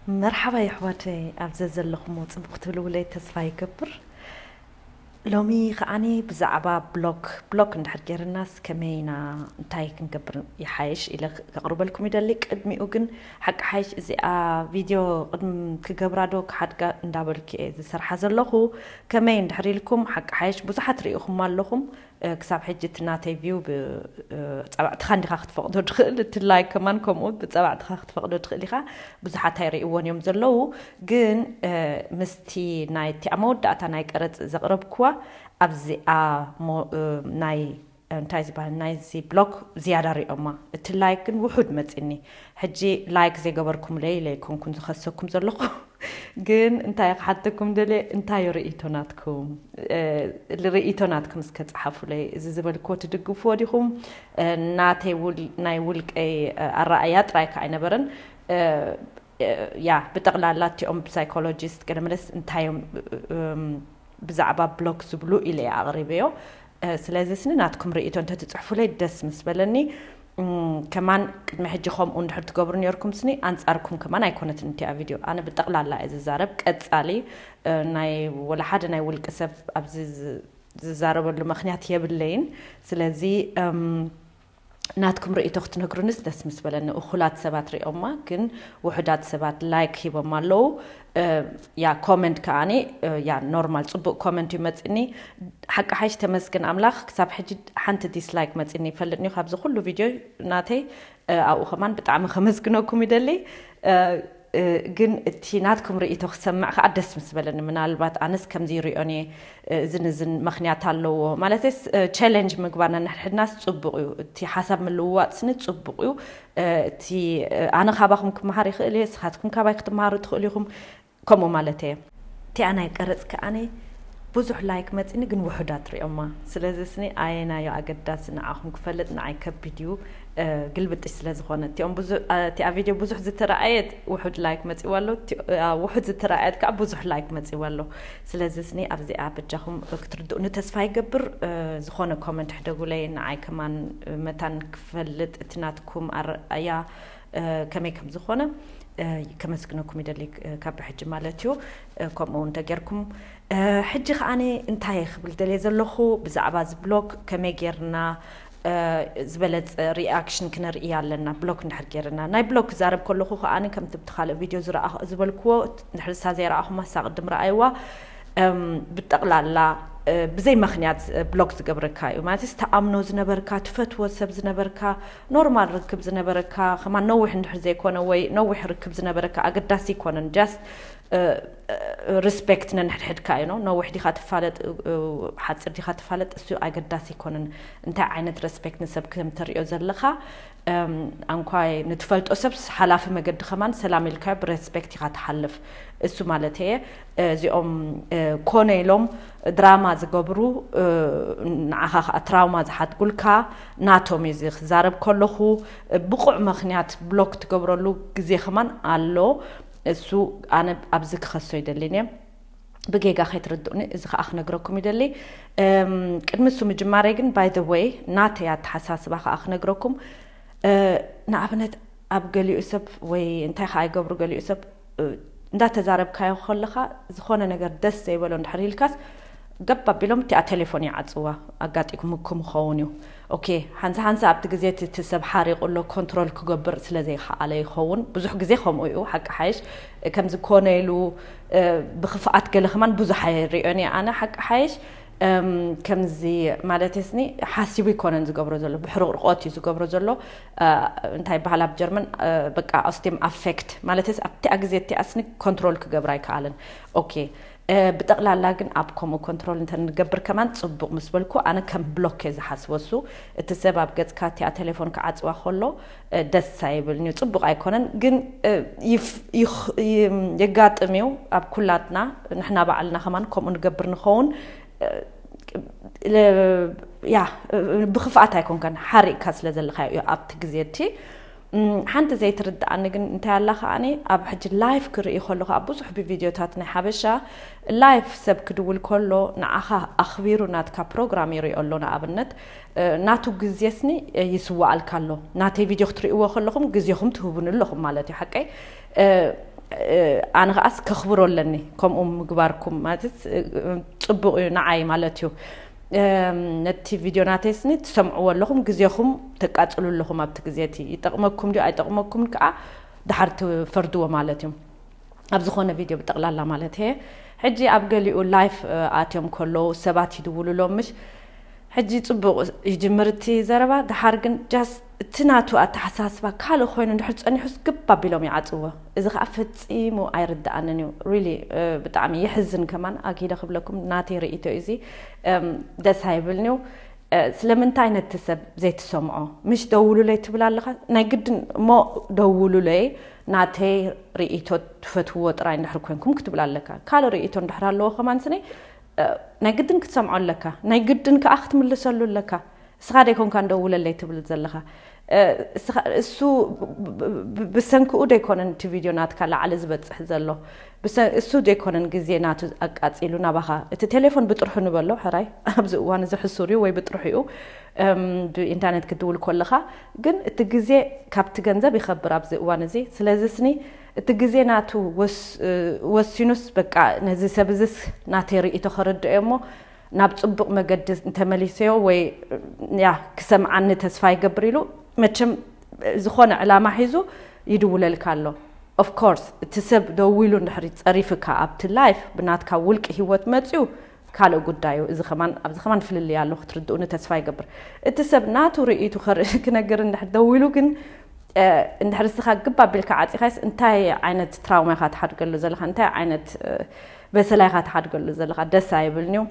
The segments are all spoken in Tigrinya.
መርሓባ የሕዋተይ፣ ኣብ ዘዘለኹሞ ጽቡቕ ክትብልውለይ ተስፋ ይገብር። ሎሚ ከዓኒ ብዛዕባ ብሎክ፣ ብሎክ እንድሕር ጌርናስ ከመይ ኢና፣ እንታይ ክንገብር ይሓይሽ ኢለ ከቕርበልኩም ይደሊ። ቅድሚኡ ግን ሓቂ ሓይሽ እዚኣ ቪድዮ ቅድም ክገብራ ዶ ክሓድጋ እንዳበልኩ እየ ዝሰርሓ ዘለኹ። ከመይ እንድሕር ኢልኩም ሓቂ ሓይሽ ብዙሓት ርኢኹም ኣለኹም። እ፣ ክሳብ ሕጂ እቲ ናተይ ቪው ብ-፣ እ፣ ጸባዕትኻ እንዲኻ ክትፈቕዶ ትኽእል፣ እቲ ላይክ ከማን ከምኡ ብጸባዕትኻ ክትፈቕዶ ትኽእል ኢኻ። ብዙሓት ኣይርእይዎን እዮም ዘለዉ፣ ግን፣ እ፣ ምስቲ ናይቲ ኣብ መወዳእታ ናይ ቀረጽ ዘቕረብክዋ ኣብዚኣ ሞ-፣ እ፣ ናይ፣ እንታይ ዝበሃል፣ ናይዚ ብሎክ ዝያዳ ሪኦማ። እቲ ላይክ ግን ውሑድ መጺኒ። ሕጂ ላይክ ዘይገበርኩምለይ ኢለ ኣይኮንኩን ዝኸሰኩም ዘለኹ። ግን እንታይ ክሓተኩም ደልየ፣ እንታይ ርእይቶ ናትኩም? እ፣ ርእይቶ ናትኩም እስከ ጸሓፉለይ። እዚ ዝበልክዎ ትድግፍዎ ዲኹም? እ፣ ናተይ ውል-፣ ናይ ውልቀይ፣ እ፣ ኣረኣእያ ጥራይ ከኣ ኣይነበረን። እ፣ እ፣ ያ፣ ብጠቕላላ እቲኦም ሳይኮሎጂስት ገለ መለስ እንታይ እዮም፣ እ፣ እ፣ ብዛዕባ ብሎክ ዝብሉ ኢለ እየ ኣቕሪበዮ። እ፣ ስለዚ ስኒ ናትኩም ርእይቶ እንተትጽሕፉለይ ደስ ምስ በለኒ። እም፣ ከማን ቅድሚ ሕጂ ከምኡ እንድሕር ትገብሩ ነርኩም ስኒ ኣንጻርኩም ከማን ኣይኮነትን እቲኣ ቪድዮ። ኣነ ብጠቕላላ እየ ዝዛረብ። ቀጻሊ፣ እ፣ ናይ ወላ ሓደ ናይ ውልቂ ሰብ ኣብዚ ዝ-፣ ዝዛረበሉ ምኽንያት የብለይን። ስለዚ፣ እም፣ ናትኩም ርእይቶ ክትነግሩንስ ደስ ምስ በለኒ። እኹላት ሰባት ሪኦማ፣ ግን ውሑዳት ሰባት ላይክ ሂቦም ኣለዉ። እ፣ ያ ኮመንት ከኣኒ፣ እ፣ ያ ኖርማል ጽቡቕ ኮመንት እዩ መጺኒ። ሓቂ ሓይሽ ተመስገን ኣምላኽ፣ ክሳብ ሕጂ ሓንቲ ዲስላይክ መጺኒ ይፈልጥኒ ካብዚ ኩሉ ቪድዮ ናተይ። እ፣ ኣብኡ ከማን ብጣዕሚ ከመስግነኩም ይደሊ። እ፣ እ፣ ግን እቲ ናትኩም ርእይቶ ክሰምዕ ከኣ ደስ ምስ በለኒ። ምናልባት ኣነስ ከምዚ ይሪኦን እየ፣ እ፣ እዝን እዝን ምኽንያት ኣለዎ። ማለትስ፣ እ፣ ቻሌንጅ ምግባር ነንሕድሕድናስ ጽቡቕ እዩ። እቲ ሓሳብ ምልውዋጥ ስኒ ጽቡቕ እዩ። እ፣ እቲ፣ እ፣ ኣነ ካባኹም ክመሃር ይኽእል እየ፣ ንስኻትኩም ካባይ ክትመሃሩ ትኽእሉ ኢኹም። ከምኡ ማለት እየ። እቲኣ ናይ ቀረጽ ከኣኒ ብዙሕ ላይክ መጺኒ፣ ግን ውሑዳት ሪኦማ። ስለዚ ስኒ ኣየናዮ ኣገዳሲ ንዓኹም ክፈልጥ ንዓይ ከቢድ እዩ፣ እ፣ ግልብጥሽ ስለ ዝኾነ። እቲኦም ብዙ-፣ እ፣ እቲኣ ቪድዮ ብዙሕ ዝተረኣየት ውሑድ ላይክ መጺዋ ኣሎ፣ እቲ-፣ እ፣ ውሑድ ዝተረኣየት ከኣ ብዙሕ ላይክ መጺዋ ኣሎ። ስለዚ ስኒ ኣብዚኣ በጃኹም ክትርድኡኒ ተስፋ ይገብር። እ፣ ዝኾነ ኮመንት ሕደጉለይ፣ ንዓይ ከማን፣ እ፣ መታን ክፈልጥ እቲ ናትኩም ኣረኣእያ እ፣ ከመይ ከም ዝኾነ፣ እ፣ ከመስግነኩም ይደሊ፣ እ፣ ካብ ብሕጂ ማለት እዩ። እ፣ ከምኡ እውን እንተጌርኩም፣ እ፣ ሕጂ ከኣኒ እንታይ ክብል ደልየ ዘለኹ፣ ብዛዕባ እዚ ብሎግ ከመይ ጌርና፣ እ፣ ዝበለጸ ሪኣክሽን ክነርኢ ኣለና፣ ብሎክ እንድሕር ጌርና። ናይ ብሎክ ክዛረብ ከለኹ ከኣኒ ከምቲ ብቲ ካልእ ቪድዮ ዝረኣ-፣ ዝበልክዎ፣ እንድሕር ንሳ ዘይረኣኹማ፣ ንሳ ቅድም ረኣይዋ። እም፣ ብጠቕላላ፣ እ፣ ብዘይ ምኽንያት፣ እ፣ ብሎክ ዝገብረካ እዩ። ማለት፣ ተኣምኖ ዝነበርካ፣ ትፈትዎ ሰብ ዝነበርካ፣ ኖርማል ርክብ ዝነበረካ፣ ከማን ነዊሕ እንድሕር ዘይኮነ ወይ ነዊሕ ርክብ ዝነበረካ፣ ኣገዳሲ ኣይኮነን። ጃስት፣ እ፣ እ፣ ሪስፔክት ነንሕድሕድካ እዩ። ኖ፣ ነዊሕ ዲኻ ትፋለጥ፣ እ፣ እ፣ ሓፂር ዲኻ ትፋለጥ፣ እሱ ኣገዳሲ ኣይኮነን። እንታይ ዓይነት ሪስፔክት ንሰብ ከም ተሪኦ ዘለኻ፣ እም፣ ኣንኳይ ንትፈልጦ ሰብስ ሓላፊ መገዲ ከማን ሰላም ኢልካዮ ብሬስፔክት ኢኻ ትሓልፍ። እሱ ማለት እየ፣ እዚኦም፣ እ፣ ኮነ ኢሎም ድራማ ዝገብሩ፣ እ፣ ንዓኻ ኸዓ ትራውማ ዝሓድጉልካ ናቶም እዩ። እዚ ክዛረብ ከለኹ፣ እ፣ ብቑዕ ምኽንያት ብሎክ ትገብረሉ ግዜ ከማን ኣሎ። እሱ ኣነ ኣብዚ ክኸሶ ይደልን እየ። ብጌጋ ከይትርድኡኒ፣ እዚ ኸኣ ክነግረኩም ይደሊ። እም፣ ቅድሚ እሱ ምጅማረይ ግን፣ ባይ ዘ ዌይ፣ ናተይ ኣተሓሳስባ ኸኣ ክነግረኩም። እ፣ ንኣብነት፣ ኣብ ገሊኡ ሰብ ወይ እንታይ ኸኣ ይገብሩ፣ ገሊኡ ሰብ፣ እ፣ እንዳተዛረብካዮ ከለኻ፣ ዝኾነ ነገር ደስ ዘይበሎ እንድሕር ኢልካስ፣ ገብ ኣቢሎም እቲኣ ቴሌፎን ይዓጽዋ። ኣጋጢኩም ክም-፣ ክኸውን እዩ። ኦኬ፣ ሓንሳ ሓንሳ ኣብቲ ግዜ እቲ፣ እቲ ሰብ ሓሪቑ ኣሎ፣ ኮንትሮል ክገብር ስለ ዘይከኣለ ይኸውን። ብዙሕ ግዜ ከምኡ እዩ፣ ሓቂ ሓይሽ። ከምዚ ኮነ ኢሉ፣ እ፣ ብኽፍኣት ገለ ከማን ብዙሕ ኣይሪኦን እየ ኣነ፣ ሓቂ ሓይሽ። እም፣ ከምዚ ማለት ስኒ ሓሲቡ ይኮነን ዝገብሮ ዘሎ፣ ብሕርቕርቆት እዩ ዝገብሮ ዘሎ። እ፣ እንታይ ይበሃል ኣብ ጀርመን፣ እ፣ በቃ ኣስቲም ኣፌክት ማለትስ ኣብቲኣ ግዜ እቲኣ ስኒ ኮንትሮል ክገብር ኣይከኣለን። ኦኬ፣ እ፣ ብጠቕላላ ግን ኣብ ከምኡ ኮንትሮል እንተ ንገብር ከማን ጽቡቕ ምስ በልኩ፣ ኣነ ከም ብሎክ እየ ዝሓስቦ። እሱ እቲ ሰብ ኣብ ገጽካ እቲኣ ቴሌፎን ክዓጽዋ ከሎ፣ እ፣ ደስ ኣይብልን እዩ፣ ጽቡቕ ኣይኮነን። ግን፣ እ፣ ይፍ-፣ ይኽ-፣ ይ-፣ የጋጥም እዩ ኣብ ኩላትና፣ ንሕና ባዕልና ከማን ከምኡ ንገብር ንኸውን። እ፣ ለ-፣ ያ፣ እ፣ ብኽፍኣት ኣይኮንከን፣ ሓሪቕካ ስለ ዘለኻዮ እዩ ኣብቲ ግዜ እቲ። እም፣ ሓንቲ ዘይትርድኣኒ ግን እንታይ ኣላ ከኣኒ፣ ኣብ ሕጂ ላይፍ ክርኢ ከለኹ፣ ኣብ ብዙሕ ብቪድዮታት ናይ ሓበሻ ላይፍ ሰብ ክድውል ከሎ፣ ንዓኻ ኣኽቢሩ ናትካ ፕሮግራም ይሪኦ ኣሎ። ንኣብነት፣ እ፣ ናቱ ግዜስኒ፣ እ፣ ይስዋኣልካ ኣሎ። ናተይ ቪድዮ ክትርእይዎ ከለኹም ግዜኹም ትህቡኒ ኣለኹም ማለት እዩ። ሓቀይ፣ እ፣ ኣነ ከዓስ ከኽብሮ ኣለኒ። ከምኡ ምግባርኩም ማለት ጽቡቕ እዩ ንዓይ ማለት እዩ። ነቲ ቪድዮ ናተይስኒ ትሰምዕዎ ኣለኹም፣ ግዜኹም ተቃጽሉ ኣለኹም። ኣብቲ ግዜ እቲ ይጠቕመኩም ድዩ ኣይጠቕመኩምን ከዓ ድሓር ትፈርድዎ ማለት እዩ። ኣብ ዝኾነ ቪድዮ ብጠቕላላ ማለት እየ። ሕጂ ኣብ ገሊኡ ላይፍ ኣትዮም ከለዉ ሰባት ይድውሉሎም ምሽ ሕጂ ጽቡቕ ይጅምር እቲ ዘረባ፣ ድሓር ግን ጃስ እቲ ናቱ ኣተሓሳስባ ካልእ ኮይኑ እንድሕር ጸኒሑስ ግብ ኣቢሎም ይዓጽዎ። እዚ ከዓ ፈጺሙ ኣይርድኣንን እዩ። ሪሊ ብጣዕሚ የሕዝን። ከማን ኣኪደ ክብለኩም ናተይ ርእይቶ እዩ። እዚ ደስ ኣይብልንዩ። ስለምንታይ ነቲ ሰብ ዘይትሰምዖ? ምሽ ደውሉለይ ትብል ኣለኻ። ናይ ግድን እሞ ደውሉለይ፣ ናተይ ርእይቶ ትፈትውዎ ጥራይ እንድሕር ኮንኩም ክትብል ኣለካ። ካልእ ርእይቶ እንድሕር ኣለዎ ከማን ስኒ ናይ ግድን ክትሰምዖ ኣለካ። ናይ ግድን ከዓ ክትምልሰሉ ኣለካ። እስኻ ደይኮንካ እንደውለለይ ትብል ዘለኻ። እሱ ብሰንክኡ ደይኮነን እቲ ቪድዮ ናትካ ላዕሊ ዝበፅሕ ዘሎ። እሱ ደይኮነን ግዜ ናቱ ኣቃፂሉ ናባኻ። እቲ ቴሌፎን ብጥርሑ ንበሎ ሕራይ ኣብዚ እዋን እዚ ሕሱር እዩ ወይ ብጥርሑ እዩ። ብኢንተርኔት ክትድውል ከለኻ ግን እቲ ግዜ ካብቲ ገንዘብ ይኸብር ኣብዚ እዋን እዚ። ስለዚ ስኒ እቲ ግዜ ናቱ ወሲኑስ በቃ ነዚ ሰብ እዚስ ናተይ ርእይቶ ከረድኦ እሞ ናብ ጽቡቕ መገዲ እንተመሊሰዮ ወይ ያ ክሰምዓኒ ተስፋ ይገብር ኢሉ መቸም ዝኾነ ዕላማ ሒዙ ይድውለልካ ኣሎ። ኦፍኮርስ እቲ ሰብ ደዊሉ እንድሕሪ ጸሪፍካ ኣብቲ ላይፍ ብናትካ ውልቂ ህይወት መጽዩ ካልእ ጉዳዩ። እዚ ከማን ኣብዚ ከማን ፍልልይ ኣሎ ክትርድኡኒ ተስፋ ይገብር። እቲ ሰብ ናቱ ርእይቱ ክነግር እንድሕር ደዊሉ ግን እንድሕር እስኻ ግብ ኣቢልካ ዓፂኻይስ እንታይ ዓይነት ትራውማ ኢኻ ትሓድገሉ ዘለኻ? እንታይ ዓይነት በሰላ ኢኻ ትሓድገሉ ዘለኻ? ደስ ኣይብልንዩ።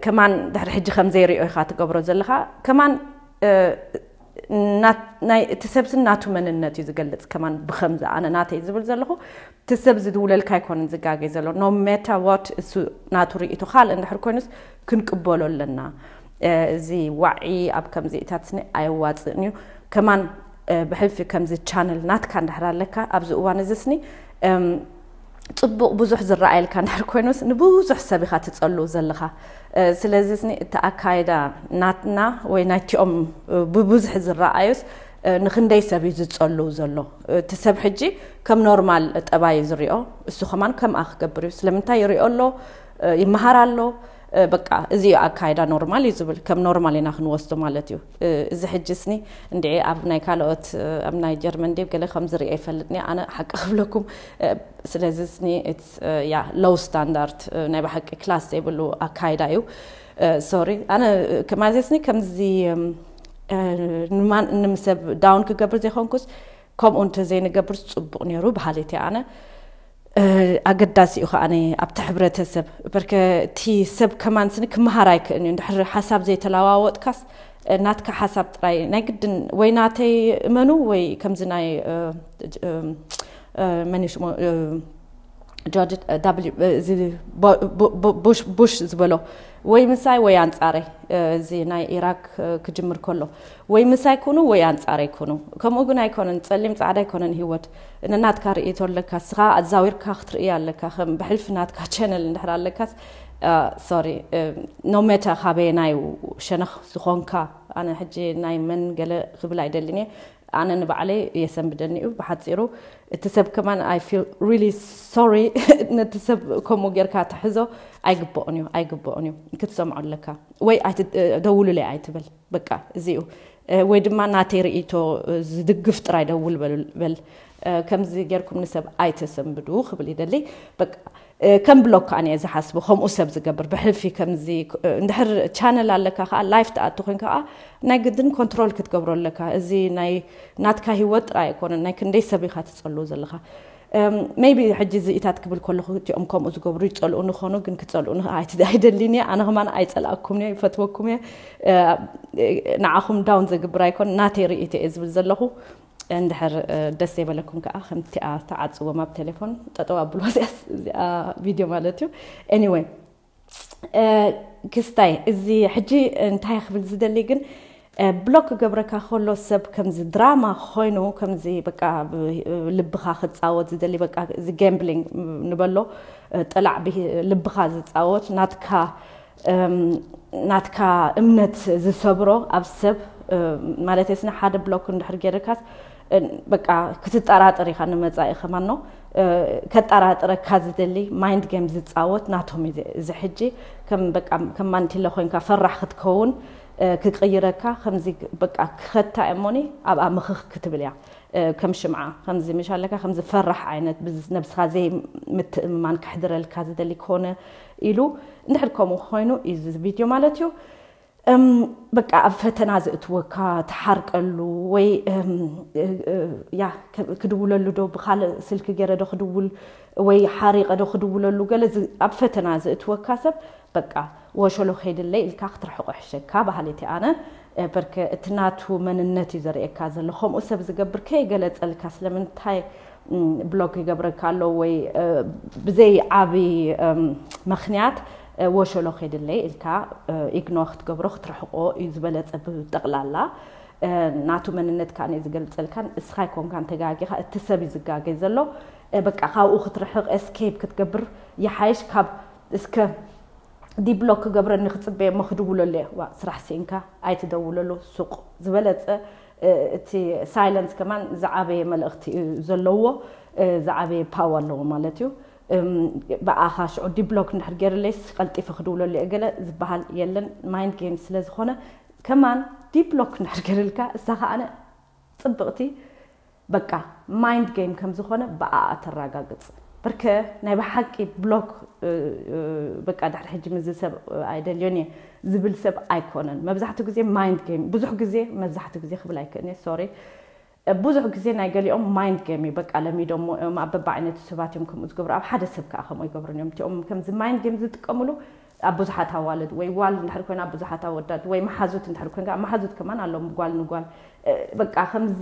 ከማን ድሕሪ ሕጂ ከም ዘይሪኦ ኢኻ ትገብሮ ዘለኻ። ከማን እቲ ሰብስን ናቱ መንነት እዩ ዝገልፅ። ከማን ብከምዚ ኣነ ናተይ ዝብል ዘለኹ እቲ ሰብ ዝድውለልካ ኣይኮነን ዝጋገይ ዘሎ። No matter what እሱ ናቱ ርእይቶ ካልእ እንድሕር ኮይኑስ ክንቅበሎ ኣለና። እዚ ዋዒ ኣብ ከምዚኢታት ስኒ ኣየዋፅእን እዩ። ከማን ብሕልፊ ከምዚ ቻነል ናትካ እንድሕር ኣለካ ኣብዚ እዋን እዚ ስኒ ፅቡቕ ብዙሕ ዝረኣየልካ እንድሕር ኮይኑስ ንብዙሕ ሰብ ኢኻ ትፀሉ ዘለኻ። ስለዚ ስኒ እቲ ኣካይዳ ናትና ወይ ናይቲኦም ብብዙሕ ዝረኣዩስ ንክንደይ ሰብ እዩ ዝፀሉ ዘሎ? እቲ ሰብ ሕጂ ከም ኖርማል ጠባይ ዝሪኦ እሱ ከማን ከምኣ ክገብር እዩ። ስለምንታይ ይሪኦ ኣሎ፣ ይመሃር ኣሎ። በቃ እዚ እዩ ኣካይዳ ኖርማል እዩ ዝብል፣ ከም ኖርማል ኢና ክንወስዶ ማለት እዩ። እዚ ሕጂ ስኒ እንድዒ ኣብ ናይ ካልኦት ኣብ ናይ ጀርመን ዲብ ገለ ከም ዝሪኦ ይፈልጥኒ ኣነ ሓቂ ክብለኩም። ስለዚ ስኒ ያ ሎው ስታንዳርድ ናይ ብሓቂ ክላስ ዘይብሉ ኣካይዳ እዩ። ሶሪ ኣነ ከማዘስኒ ከምዚ ንማን ንምሰብ ዳውን ክገብር ዘይኮንኩስ ከምኡ እንተዘይንገብር ፅቡቕ ነይሩ በሃሊት እየ ኣነ። ኣገዳሲ እዩ ከዓኒ ኣብቲ ሕብረተሰብ በርከ እቲ ሰብ ከማን ስኒ ክመሃር ኣይክእልን እዩ። እንድሕር ሓሳብ ዘይተለዋወጥካስ ናትካ ሓሳብ ጥራይ ናይ ግድን ወይ ናተይ እመኑ ወይ ከምዚ ናይ መን ሽሞ ጆርጅ ዳብሊው እዚ ቡሽ ዝበሎ ወይ ምሳይ ወይ ኣንጻረይ እዚ ናይ ኢራክ ክጅምር ከሎ ወይ ምሳይ ኩኑ ወይ ኣንጻረይ ኩኑ። ከምኡ ግን ኣይኮነን፣ ጸሊም ጻዕዳ ኣይኮነን ህይወት። ንናትካ ርእይቶ ኣለካ፣ እስኻ ኣዛዊርካ ክትርእይ ኣለካ። ከም ብሕልፊ ናትካ ቸነል እንድሕር ኣለካስ ሶሪ ኖ ሜተር ካበየናይ ሸነኽ ዝኾንካ ኣነ ሕጂ ናይ መን ገለ ክብል ኣይደልን እየ። ኣነ ንባዕለይ የሰንብደኒ እዩ። ብሓፂሩ እቲ ሰብ ከማን I feel really sorry ነቲ ሰብ ከምኡ ጌርካ ትሕዞ ኣይግበኦን እዩ፣ ኣይግበኦን እዩ። ክትሰምዖ ኣለካ ወይ ደውሉለይ ኣይትበል። በቃ እዚ እዩ። ወይ ድማ ናተይ ርእይቶ ዝድግፍ ጥራይ ደውል በል። ከምዚ ጌርኩም ንሰብ ኣይተሰንብዱ ክብል ይደሊ። በቃ ከም ብሎክ ኣነ እየ ዝሓስቦ። ከምኡ ሰብ ዝገብር ብሕልፊ ከምዚ እንድሕር ቻነል ኣለካ ከዓ ላይፍ ትኣቱ ኮይንካ ከዓ ናይ ግድን ኮንትሮል ክትገብሮ ኣለካ። እዚ ናይ ናትካ ህይወት ጥራይ ኣይኮነን፣ ናይ ክንደይ ሰብ ኢካ ትፀልኡ ዘለካ። ሜቢ ሕጂ ዝኢታት ክብል ከለኹ እቲኦም ከምኡ ዝገብሩ ይፀልኡ ንኾኑ ግን ክፀልኡ ኣይደልን እየ። ኣነ ከማን ኣይፀልኣኩም እየ፣ ይፈትወኩም እየ። ንዓኹም ዳውን ዘግብር ኣይኮን ናተይ ርእይቶ እየ ዝብል ዘለኹ። እንድሕር ደስ ዘይበለኩም ከዓ ከምቲኣ ተዓፅዎም ኣብ ቴሌፎን ጠጠው ኣብሉ። እዚኣ ቪድዮ ማለት እዩ። Anyway ክስታይ እዚ ሕጂ እንታይ ክብል ዝደሊ ግን ብሎክ ክገብረካ ከሎ ሰብ ከምዚ ድራማ ኮይኑ ከምዚ በቃ ልብኻ ክፃወት ዝደሊ በቃ እዚ ጋምብሊንግ ንበሎ ጥላዕ ልብኻ ዝፃወት ናትካ ናትካ እምነት ዝሰብሮ ኣብ ሰብ ማለት ስነ ሓደ ብሎክ እንድሕር ገይርካስ በቃ ክትጠራጠር ኢኻ ንመጻኢ ከማኖ። ከጠራጥረካ ዝደሊ ማይንድ ጌም ዝጻወት ናቶም እዩ። እዚ ሕጂ ከም በቃ ከም ማንቲለ ኮይንካ ፈራሕ ክትከውን ክቅይረካ ከምዚ በቃ ክኸታ እሞኒ ኣብኣ ምኽኽ ክትብል እያ። ከም ሽምዓ ከምዚ ምሽ ኣለካ ከምዚ ፈራሕ ዓይነት ነብስኻ ዘይምትእምማን ክሕድረልካ ዝደሊ ክኾነ ኢሉ እንድሕር ከምኡ ኮይኑ እዩ እዚ ቪድዮ ማለት እዩ። በቃ ኣብ ፈተና ዘእትወካ ትሓርቀሉ ወይ ያ ክድውለሉ ዶ ብካልእ ስልኪ ገይረ ዶ ክድውል ወይ ሓሪቀ ዶ ክድውለሉ ገለ ኣብ ፈተና ዘእትወካ ሰብ በቃ ወሸሎ ከይድለይ ኢልካ ክትርሕቆ ሕሸካ ባህሊቲ ኣነ በርከ እቲ ናቱ መንነት እዩ ዘርእየካ ዘሎ። ከምኡ ሰብ ዝገብር ከይገለጸልካ ስለምንታይ ብሎክ ይገብረካ ኣሎ ወይ ብዘይ ዓቢ ምክንያት ወሸሎ ከይድለይ ኢልካ ኢግኖ ክትገብሮ ክትርሕቆ እዩ ዝበለጸ። ብጠቕላላ ናቱ መንነት ካነ ዝገልጸልካን እስኻ ይኮንካን ተጋጊኻ እቲ ሰብ እዩ ዝጋገ ዘሎ። በቃ ካብኡ ክትርሕቕ ኤስኬፕ ክትገብር ይሓይሽ ካብ እስከ ዲብሎክ ክገብረኒ ክጽበየ እሞ ክድውለሉ እየ። ዋ ስራሕ ስኢንካ ኣይትደውለሉ ሱቕ ዝበለጸ እቲ ሳይለንስ ከማን ዝዓበየ መልእኽቲ እዩ ዘለዎ። ዝዓበየ ፓወ ኣለዎ ማለት እዩ። ብኣኻ ሽዑ ዲብሎክ እንድሕር ገይርለይስ ቀልጢፈ ክድውለሉ እየ ገለ ዝበሃል የለን። ማይንድ ጌም ስለ ዝኾነ ከማን ዲብሎክ እንድሕር ገይርልካ እሳ ከኣነ ጽብቕቲ በቃ ማይንድ ጌም ከም ዝኾነ ብኣኣ ተረጋግጽ። ብርከ ናይ ብሓቂ ብሎክ በቃ ድሕሪ ሕጂ ምዚ ሰብ ኣይደልዮን እየ ዝብል ሰብ ኣይኮነን። መብዛሕትኡ ግዜ ማይንድ ጌም ብዙሕ ግዜ መብዛሕትኡ ግዜ ክብል ኣይክእልኒ ሶሪ ብዙሕ ግዜ ናይ ገሊኦም ማይንድ ጌም እዩ በቃ ለሚዶሞ እዮም ኣብ በብዓይነቱ ሰባት እዮም ከምኡ ዝገብሩ ኣብ ሓደ ሰብ ከዓ ከምኡ ይገብሩን እዮም እቲኦም ከምዚ ማይንድ ጌም ዝጥቀምሉ ኣብ ብዙሓት ኣዋልድ ወይ ዋል እንድሕር ኮይና ኣብ ብዙሓት ኣወዳት ወይ መሓዙት እንድሕር ኮይንካ ኣብ መሓዙት ከማን ኣለዎም ጓል ንጓል በቃ ከምዚ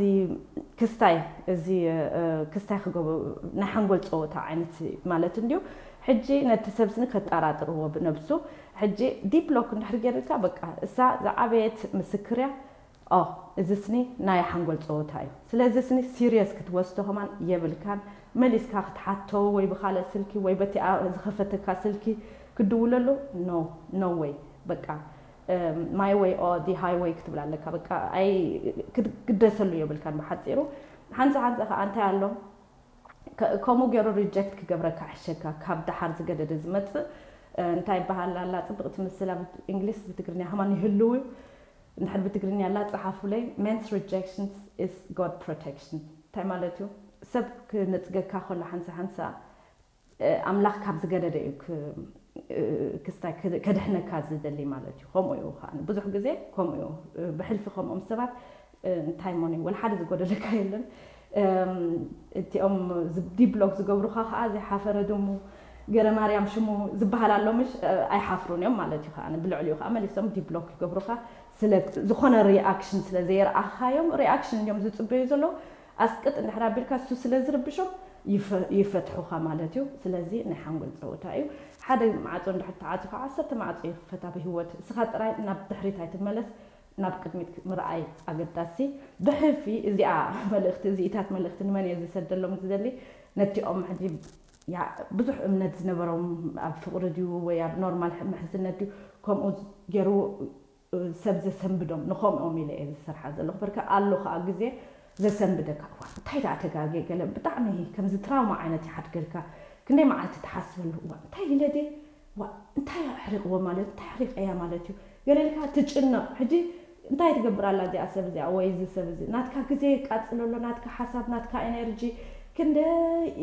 ክስታይ እዚ ክስታይ ክገቡ ናይ ሓንጎል ፀወታ ዓይነት ማለት እንድዩ። ሕጂ ነቲ ሰብስኒ ከጠራጥርዎ ብነብሱ ሕጂ ዲፕ ሎክ እንድሕር ገይርካ በቃ እሳ ዝዓበየት ምስክር እያ። ኦ እዚ ስኒ ናይ ሓንጎል ፀወታ እዩ። ስለዚ ስኒ ሲሪየስ ክትወስዶ ከማን የብልካን። መሊስካ ክትሓቶ ወይ ብካልእ ስልኪ ወይ በቲ ዝኸፈተካ ስልኪ ክድውለሉ no no way በቃ my way or the highway ክትብል ኣለካ። በቃ ኣይ ክትግደሰሉ የብልካን። ብሓፂሩ ሓንፃ ሓንፃ ከዓ እንታይ ኣሎ ከምኡ ገይሩ ሪጀክት ክገብረካ ሕሸካ ካብ ደሓር ዝገደደ ዝመፅእ እንታይ ይበሃል ኣላ ፅብቕቲ ምስላ እንግሊስ ብትግርኛ ከማን ይህልው እዩ። እንድሕር ብትግርኛ ኣላ ፀሓፉለይ men's rejection is God protection እንታይ ማለት እዩ? ሰብ ክነፅገካ ከሎ ሓንሳ ሓንሳ ኣምላኽ ካብ ዝገደደ እዩ ክስታይ ከድሕነካ ዝደሊ ማለት እዩ። ከምኡ እዩ ከዓ ብዙሕ ግዜ ከምኡ እዩ። ብሕልፊ ከምኦም ሰባት እንታይ ሞኒ ወላ ሓደ ዝጎደለካ የለን። እቲኦም ዲብሎክ ዝገብሩካ ከዓ ዘይሓፈረ ድሙ ገረ ማርያም ሽሙ ዝበሃል ኣሎ ምሽ ኣይሓፍሩን እዮም ማለት እዩ። ከዓ ብልዕሊኡ ከዓ መሊሶም ዲብሎክ ይገብሩካ ስለ ዝኾነ ሪኣክሽን ስለ ዘየርኣኻዮም ሪኣክሽን እዮም ዝፅበዩ ዘለዉ። ኣስቅጥ እንድሕር ኣቢልካ እሱ ስለ ዝርብሾም ይፈትሑኻ ማለት እዩ። ስለዚ ናይ ሓንጎል ፀወታ እዩ። ሓደ ማዕፆ እንድሕር ተዓፂ ከዓ ዓሰርተ ማዕፆ ይኽፈት ኣብ ህይወት። እስኻ ጥራይ ናብ ድሕሪት ኣይትመለስ፣ ናብ ቅድሚት ምርኣይ ኣገዳሲ። ብሕልፊ እዚኣ መልእኽቲ እዚኢታት መልእኽቲ ንመን እየ ዝሰደሎም ዝደሊ ነቲኦም ሕጂ ብዙሕ እምነት ዝነበሮም ኣብ ፍቅሪ ድዩ ወይ ኣብ ኖርማል ምሕዝነት ድዩ ከምኡ ገይሩ ሰብ ዘሰንብዶም ንኸምኦም ኢለ እየ ዝሰርሓ ዘለኹ። በርካ ኣሎ ከዓ ግዜ ዘሰንብደካ እዋ እንታይ ደኣ ተጋግየ ገለ ብጣዕሚ ከምዚ ትራውማ ዓይነት ይሓድገልካ። ክንደይ መዓልቲ ትሓስበሉ እዋ እንታይ ኢለ ድየ ዋ እንታይ ኣሕሪቕዎ ማለት እንታይ ኣሕሪቐያ ማለት እዩ ገለ ኢልካ ትጭነቕ። ሕጂ እንታይ ትገብር ኣላ እዚኣ ሰብ እዚኣ ወይ እዚ ሰብ እዚ ናትካ ግዜ የቃፅሎ ኣሎ ናትካ ሓሳብ ናትካ ኤነርጂ ክንደይ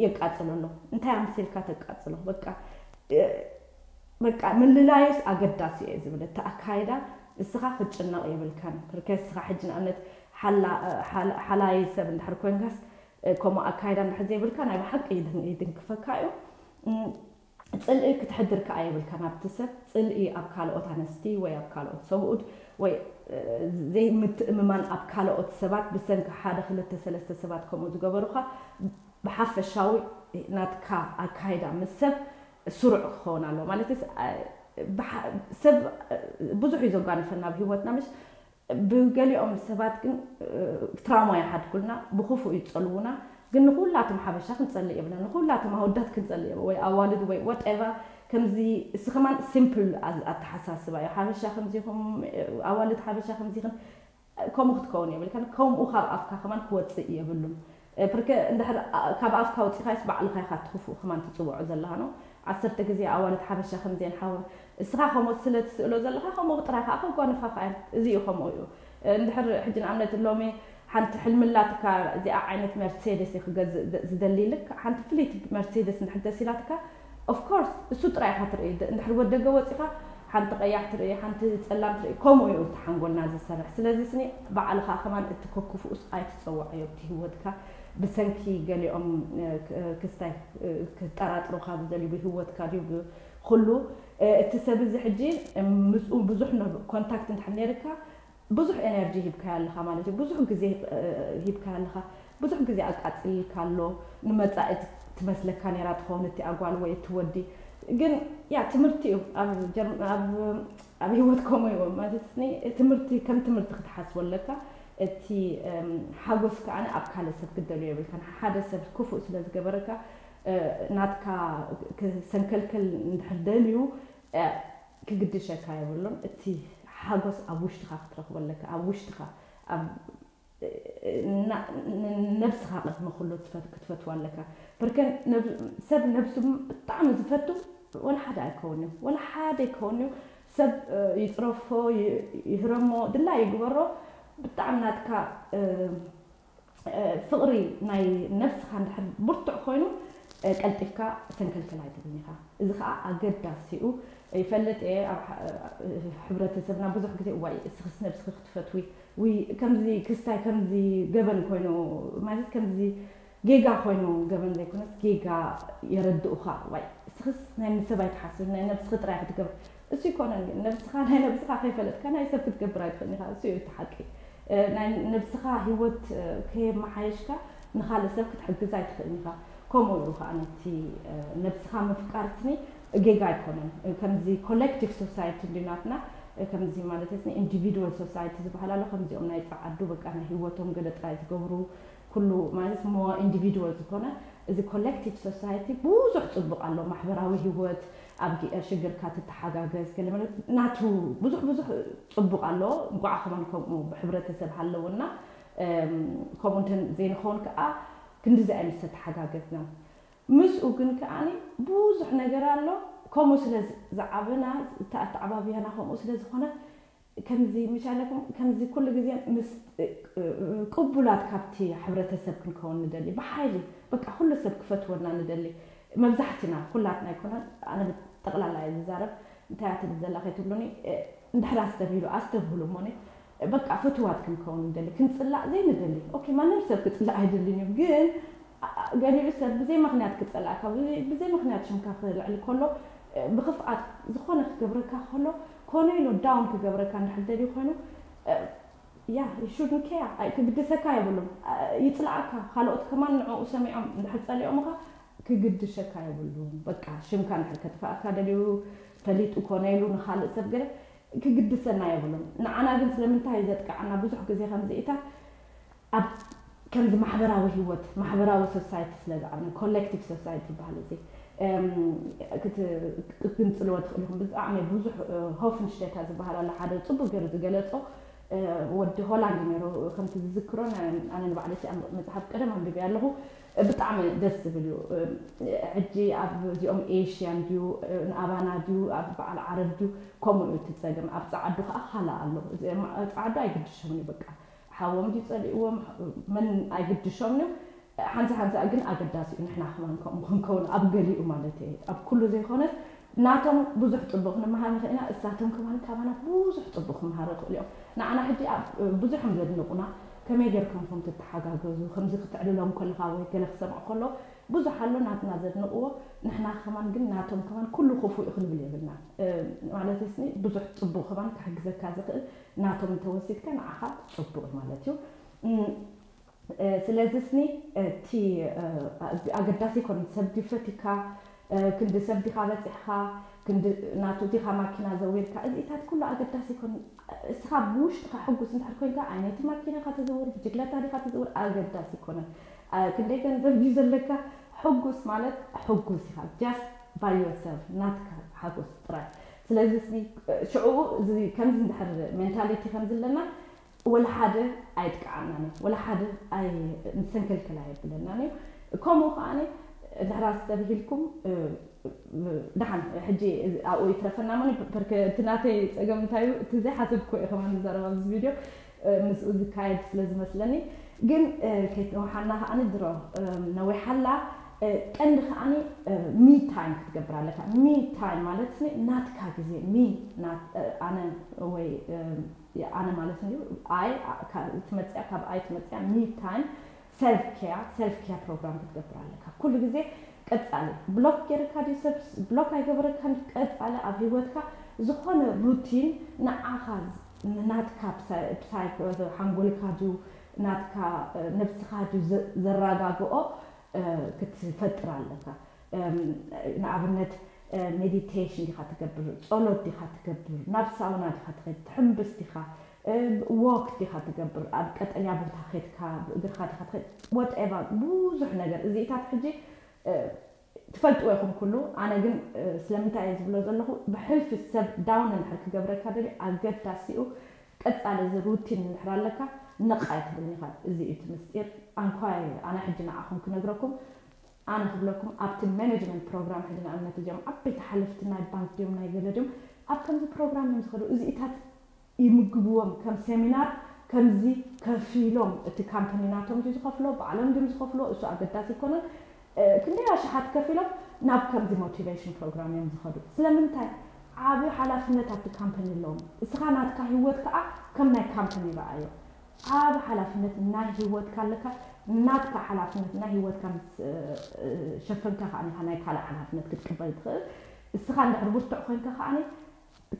የቃፅሎ ኣሎ። እንታይ ኣምሲልካ ተቃፅሎ በቃ በቃ ምልላዩስ ኣገዳሲ እየ ዝብል እቲ ኣካይዳ እስኻ ክትጭነቕ የብልካን። ብርከ እስኻ ሕጂ ንኣብነት ሓላዪ ሰብ እንድሕር ኮንካስ ከምኡ ኣካይዳ እንድሕር ዘይብልካ ናይ ብሓቂ ይድንክፈካ እዩ። ፅልኢ ክትሕድር ከዓ የብልካን ኣብቲ ሰብ ፅልኢ ኣብ ካልኦት ኣነስቲ ወይ ኣብ ካልኦት ሰብኡት ወይ ዘይምትእምማን ኣብ ካልኦት ሰባት ብሰንኪ ሓደ ክልተ ሰለስተ ሰባት ከምኡ ዝገበሩካ ብሓፈሻዊ ናትካ ኣካይዳ ምስ ሰብ ስሩዕ ክኸውን ኣለዎ ማለት ሰብ ብዙሕ እዩ ዘጓንፈና ኣብ ህይወትና ምሽ ብገሊኦም ሰባት ግን ትራውማ ይሓድጉልና ብክፉእ ይፀልዉና። ግን ንኩላቶም ሓበሻ ክንፀልእ የብልና ንኩላቶም ኣወዳት ክንፀልእ የብ ወይ ኣዋልድ ወይ ወጠቫ ከምዚ እስ ከማን ሲምፕል ኣተሓሳስባ እዩ ሓበሻ ከምዚኹም ኣዋልድ ሓበሻ ከምዚኽን ከምኡ ክትከውን የብልካን። ከምኡ ካብ ኣፍካ ከማን ክወፅእ የብሉን። እ፣ ብርከ እንድሕር፣ ኣ፣ ካብ ኣፍካ ወፂኻይስ ባዕልኻ ኢኻ እቲ ክፉእ ከማን ትፅውዖ ዘለኻ ነው። ዓሰርተ ግዜ ኣዋልድ ሓበሻ ከምዚአን ሓወ፣ እስኻ ከምኡ ስለ ትስእሎ ዘለኻ ከምኡ ጥራይ ከዓ ከጓንፋኻ እየን። እዚ እዩ ከምኡ እዩ። እ፣ እንድሕር ሕጂ ንኣብነት ሎሚ ሓንቲ ሕልሚ ኣላትካ፣ እዚኣ ዓይነት መርሴደስ እየ ክገዝእ ደ-፣ ዝደሊ ኢልካ፣ ሓንቲ ፍልይቲ መርሴደስ እንድሕር ተሲላትካ፣ of course እሱ ጥራይ ኢኻ ትርኢ። ደ-፣ እንድሕር ወደገ ወፂኻ ሓንቲ ቀያሕ ትርኢ፣ ሓንቲ ጸላም ትርኢ፣ ከምኡ እዩ እቲ ሓንጎልና ዝሰርሕ። ስለዚ ስኒ ባዕልኻ ከማን እቲ ከክፉኡስ ኣይትጸውዓዮ። እቲ ህይወትካ ብሰንኪ ገሊኦም፣ እ፣ ክ-፣ ክስታይ፣ እ፣ ክጠራጥሩኻ ዝደልዩ ብህይወትካ ድዩ ብ-፣ ኩሉ፣ እ፣ እቲ ሰብ እዚ ሕጂ ምስኡ ብዙሕ ነ-፣ ኮንታክት እንድሕር ነይርካ፣ ብዙሕ ኤነርጂ ሂብካዮ ኣለኻ ማለት እዩ። ብዙሕ ግዜ፣ እ፣ ሂብካዮ ኣለኻ። ብዙሕ ግዜ ኣቃጺልካ ኣሎ። ንመጻኢ ትመስለካ ነይራ ትኸውን እቲ ኣጓል ወይ እቲ ወዲ። ግን ያ ትምህርቲ እዩ። ኣብ ጀር-፣ ኣብ፣ ኣብ ህይወት ከምኡ እዩ ማለት ኒ-፣ ትምህርቲ ከም ትምህርቲ ክትሓስቦ ኣለካ። እቲ፣ እም፣ ሓጎስ ከኣ ኣብ ካልእ ሰብ ክትደልዮ የብልካን። ሓደ ሰብ ክፉእ ስለ ዝገበረካ፣ እ፣ ናትካ ክሰንከልከል እንድሕር ደልዩ፣ እ፣ ክግድሸካ የብሉን። እቲ ሓጎስ ኣብ ውሽጥኻ ክትረኽቦ ኣለካ። ኣብ ውሽጥኻ፣ ኣብ፣ ና-፣ ን-፣ ነብስኻ ቅድሚ ኩሉ ትፈት-፣ ክትፈትዋ ኣለካ። በርከ ነብ-፣ ሰብ ነብሱ ብጣዕሚ ዝፈቱ ወላ ሓደ ኣይከውን እዩ። ወላ ሓደ ኣይከውን እዩ። ሰብ፣ እ፣ ይጽረፎ፣ ይ-፣ ይህረሞ፣ ድላይ ይግበሮ። ብጣዕሚ ናትካ፣ እ፣ እ፣ ፍቕሪ ናይ ነብስኻ እንድሕር ብርቱዕ ኮይኑ፣ እ፣ ቀልጢፍካ ሰንከልከል ኣይትብልን ኢኻ። እዚ ኸኣ ኣገዳሲኡ ይፈልጥ እየ። ኣብ ሕ-፣ እ፣ ሕብረተሰብና ብዙሕ ግዜ፣ "እዋይ፣ እስኽስ ነብስኺ ክትፈትዊ፣ ውይ፣ ከምዚ ክስታይ ከምዚ ገበን ኮይኑ፣ ማለት ከምዚ ጌጋ ኮይኑ፣ ገበን ዘይኮነስ ጌጋ የረድኡኻ። እዋይ፣ እስኽስ ናይ ንሰብ ኣይትሓስብን፣ ናይ ነብስኺ ጥራይ ክትገብር." እሱ ይኮነን ግን፣ ነብስኻ፣ ናይ ነብስኻ ከይፈለጥካ ናይ ሰብ ክትገብር ኣይትኽእልን ኢኻ። እሱ እዩ እቲ ሓቂ። እ፣ ናይ ነብስኻ ህይወት፣ እ፣ ከየመሓየሽካ ንኻልእ ሰብ ክትሕግዝ ኣይትኽእልን ኢኻ። ከምኡ እዩ ኸኣ ነቲ፣ እ፣ ነብስኻ ምፍቃር ስኒ ጌጋ ኣይኮነን። እ፣ ከምዚ ኮሌክቲቭ ሶሳይቲ እንድዩ ናትና፣ እ፣ ከምዚ ማለት ስኒ ኢንዲቪድዋል ሶሳይቲ ዝበሃል ኣሎ። ከምዚኦም ናይ ጸዓዱ በቃ ናይ ህይወቶም ገለ ጥራይ ዝገብሩ፣ ኩሉ ማለት ሞ ኢንዲቪድዋል ዝኾነ፣ እዚ ኮሌክቲቭ ሶሳይቲ ብዙሕ ጽቡቕ ኣሎ። ማሕበራዊ ህይወት፣ ኣብ ጊ-፣ ሽግርካ ትተሓጋገዝ፣ ገለ መለ ናቱ ብዙሕ ብዙሕ ጽቡቕ ኣሎ። እንቋዕ ከማን ከምኡ ብሕብረተሰብ ሃለወና። እም፣ ከምኡ እንተ ዘይንኸውን ከኣ ክንድዚ ኣይምስ ተተሓጋገዝና። ምስኡ ግን ከኣኒ ብዙሕ ነገር ኣሎ። ከምኡ ስለ ዝ-፣ ዝዓበና፣ እታ ኣተዓባብያና ከምኡ ስለ ዝኾነ፣ ከምዚ ምሻለኩም፣ ከምዚ ኩሉ ግዜ ምስ፣ እ፣ እ፣ ቅቡላት ካብቲ ሕብረተሰብ ክንከውን ንደሊ። ብሓይሊ፣ በቃ፣ ኩሉ ሰብ ክፈትወና ንደሊ። መብዛሕትና፣ ኩላትና ኣይኮነን፣ ኣነ ብጠቕላላ እየ ዝዛረብ። እንታይ እያ ትብል ዘላ ከይትብሉኒ፣ እ፣ እንድሕር ኣስተብሂሉ፣ ኣስተብህሉ እሞኒ፣ በቃ፣ ፍትዋት ክንከውን ንደሊ። ክንጽላእ ዘይንደሊ። ኦኬ፣ ማንም ሰብ ክጽላእ ኣይደልን እዩ፣ ግን፣ ኣ-፣ ኣ-፣ ገሊኡ ሰብ ብዘይ ምኽንያት ክጸልኣካ፣ ብዘይ፣ ብዘይ ምኽንያት ሽምካ ክልዕል ከሎ፣ እ፣ ብኽፍኣት ዝኾነ ክገብረካ ከሎ፣ ኮነ ኢሉ ዳውን ክገብረካ እንድሕር ደልዩ ኮይኑ፣ እ፣ ያ፣ you shouldn't care። ኣይ፣ ክግድሰካ የብሉን። እ፣ ይጽልኣካ፣ ካልኦት ከማን ንዕኡ ሰሚዖም እንድሕር ጸሊኦምኻ፣ ክግድሸካ የብሉን። በቃ፣ ሽምካ እንድሕር ከጥፍኣካ ደልዩ፣ ፈሊጡ ኮነ ኢሉ ንኻልእ ሰብ ገለ፣ ክግድሰና የብሉን። ንዓና ግን ስለምንታይ ዘጥቅዓና ብዙሕ ግዜ ከምዚ ኢታት፣ ኣብ ከምዚ ማሕበራዊ ህይወት፣ ማሕበራዊ ሶሳይቲ ስለ ዝዓብና፣ ኮሌክቲቭ ሶሳይቲ ይበሃል እዚ። እም፣ ክት-፣ ክትግንጽልዎ ትኽእሉ ኢኹም። ብጣዕሚ ብዙሕ፣ እ፣ ሆፍንሽቴታ ዝበሃል ኣሎ፣ ሓደ ጽቡቕ ገይሩ ዝገለጾ፣ እ፣ ወዲ ሆላንድ እዩ ነይሩ። ከምቲ ዝዝክሮ፣ ን-፣ ኣነ ንባዕለይ እቲ መጽሓፍ ቀደም ኣንቢበያ ኣለኹ። እ፣ ብጣዕሚ ደስ ዝብል እዩ። እ፣ ሕጂ ኣብ እዚኦም ኤሽያን ድዩ፣ እ፣ ንኣባና ድዩ፣ ኣብ በዓል ዓረብ ድዩ፣ ከምኡ እዩ እቲ ጸገም። ኣብ ጸዓዱ ከኣ ካልእ ኣሎ። እዚ ማ-፣ ጸዓዱ ኣይግድሾምን እዩ በቃ። ሓዎም ድዩ ጸሊእዎም፣ መን ኣይግድሾምን እዩ። ሓንሳ ሓንሳ ግን ኣገዳሲ እዩ ንሕና ከማን ከምኡ ክንከውን፣ ኣብ ገሊኡ ማለት እየ። ኣብ ኩሉ ዘይኮነስ ናቶም ብዙሕ ጽቡቕ ክንመሃር ንኽእል ኢና፣ እሳቶም ከማን ካባና ብዙሕ ጽቡቕ ክመሃሩ ይኽእሉ እዮም። ንዓና ሕጂ ኣብ ብዙሕ እዮም ዘድንቑና። ከመይ ጌርኩም ከም ትተሓጋገዙ፣ ከምዚ ክትዕልሎም ከለኻ ወይ ገለ ክሰምዑ ከሎ ብዙሕ ኣሎ ናትና ዘድንቕዎ፣ ንሕና ከማን ግን ናቶም ከማን ኩሉ ክፉእ እዩ ክንብል የብልናን። እ፣ ማለት ስኒ ብዙሕ ጽቡቕ ከማን ክሕግዘካ ዝኽእል ናቶም እንተወሲድካ ንዓኻ ጽቡቕ እዩ ማለት እዩ። እም፣ እ፣ ስለዚ ስኒ እቲ፣ እ፣ ኣገዳሲ ኣይኮነን ሰብ ድዩ ፈቲካ፣ እ፣ ክንዲ ሰብ ዲኻ በጺሕካ፣ ክንዲ ናቱ ዲኻ ማኪና ዘዊርካ፣ እዚታት ኩሉ ኣገዳሲ ኣይኮነን። እስኻ ብውሽጥኻ ሕጉስ እንድሕር ኮንካ፣ ኣይ ናይቲ ማኪና ኢኻ ትዝውር፣ ብጅግለታ ዲኻ ትዝውር፣ ኣገዳሲ ኣይኮነን። እ፣ ክንደይ ገንዘብ ድዩ ዘለካ፣ ሕጉስ ማለት ሕጉስ ኢኻ። Just by yourself፣ ናትካ ሓጎስ ጥራይ። ስለዚ ስኒ፣ እ፣ ሽዑ እዚ ከምዚ እንድሕር ሜንታሊቲ ከምዚ ኣለና፣ ወላ ሓደ ኣይጥቅዓናን እዩ፣ ወላ ሓደ ኣይ ንሰንከልከል ኣየብለናን እዩ። ከምኡ ከዓኒ ድሕራ ዝተብሂልኩም ደሓን ሕጂ ኣብኡ ይትረፈና። ሞ እቲ ናተይ ፀገም እንታይ እዩ? እቲ ዘይሓሰብኩ እየ ከማን ዝዛረብ ኣብዚ ቪድዮ ምስኡ ዝካየድ ስለ ዝመስለኒ። ግን ከይተወሓና ከዓኒ ድሮ ነዊሓላ። ቀንዲ ከዓኒ ሚ ታይም ክትገብር ኣለካ። ሚ ታይም ማለት ናትካ ግዜ፣ ሚ ኣነ ወይ ኣነ ማለት እንዲ ኣይ ትመፅያ፣ ካብ ኣይ ትመፅያ። ሚ ታይም፣ ሰልፍ ኬር፣ ሰልፍ ኬር ፕሮግራም ክትገብር ኣለካ ኩሉ ግዜ። ቀፃሊ ብሎክ ገይርካ ድዩ ሰብ ብሎክ ኣይገበረካን? ቀፃሊ ኣብ ህይወትካ ዝኾነ ሩቲን ንዓኻ ናትካ ብሳይኮ ሓንጎልካ ድዩ ናትካ ነብስኻ ድዩ ዘራጋግኦ ክትፈጥር ኣለካ። ንኣብነት ሜዲቴሽን ዲኻ ትገብር፣ ጸሎት ዲኻ ትገብር፣ ናብ ሳውና ዲኻ ትኸድ፣ ትሕምብስ ዲኻ፣ ወክ ዲኻ ትገብር፣ ኣብ ቀጠልያ ቦታ ኸድካ ብእግርካ ዲኻ ትኸድ፣ ወትኤቨር ብዙሕ ነገር እዚኢታት ሕጂ ትፈልጥዎ ኢኹም ኩሉ። ኣነ ግን ስለምንታይ እየ ዝብሎ ዘለኹ፣ ብሕልፊ ሰብ ዳውን እንድሕር ክገብረካ ደልዩ ኣገዳሲኡ ቀጻሊ እዚ ሩቲን እንድሕር ኣለካ ንቕ ኣይትብልን ኢኻ። እዚ እዩ እቲ ምስጢር። ኣንኳይ ኣነ ሕጂ ንዓኹም ክነግረኩም ኣነ ክብለኩም ኣብቲ ማኔጅመንት ፕሮግራም ሕጂ ንኣብነት እዚኦም ዓበይቲ ሓለፍቲ ናይ ባንክ ድዮም ናይ ገለ ድዮም ኣብ ከምዚ ፕሮግራም እዮም ዝኸዱ። እዚኢታት ይምግብዎም ከም ሴሚናር ከምዚ ከፊሎም እቲ ካምፓኒ ናቶም ድዩ ዝኸፍሎ ባዕሎም ድዮም ዝኸፍሎ እሱ ኣገዳሲ ኣይኮነን። ክንደይ ኣሽሓት ከፊሎም ናብ ከምዚ ሞቲቬሽን ፕሮግራም እዮም ዝኸዱ። ስለምንታይ? ዓቢ ሓላፍነት ኣብቲ ካምፓኒ ኣለዎም። እስኻ ናትካ ህይወት ከኣ ከም ናይ ካምፓኒ ረኣዮ። ዓቢ ሓላፍነት ናይ ህይወትካ ኣለካ። ናትካ ሓላፍነት ናይ ህይወትካ ምስ ሸፈንካ ከኣ ኢኻ ናይ ካልእ ሓላፍነት ክትቅበል ትኽእል። እስኻ እንድሕር ብርቱዕ ኮይንካ ከኣ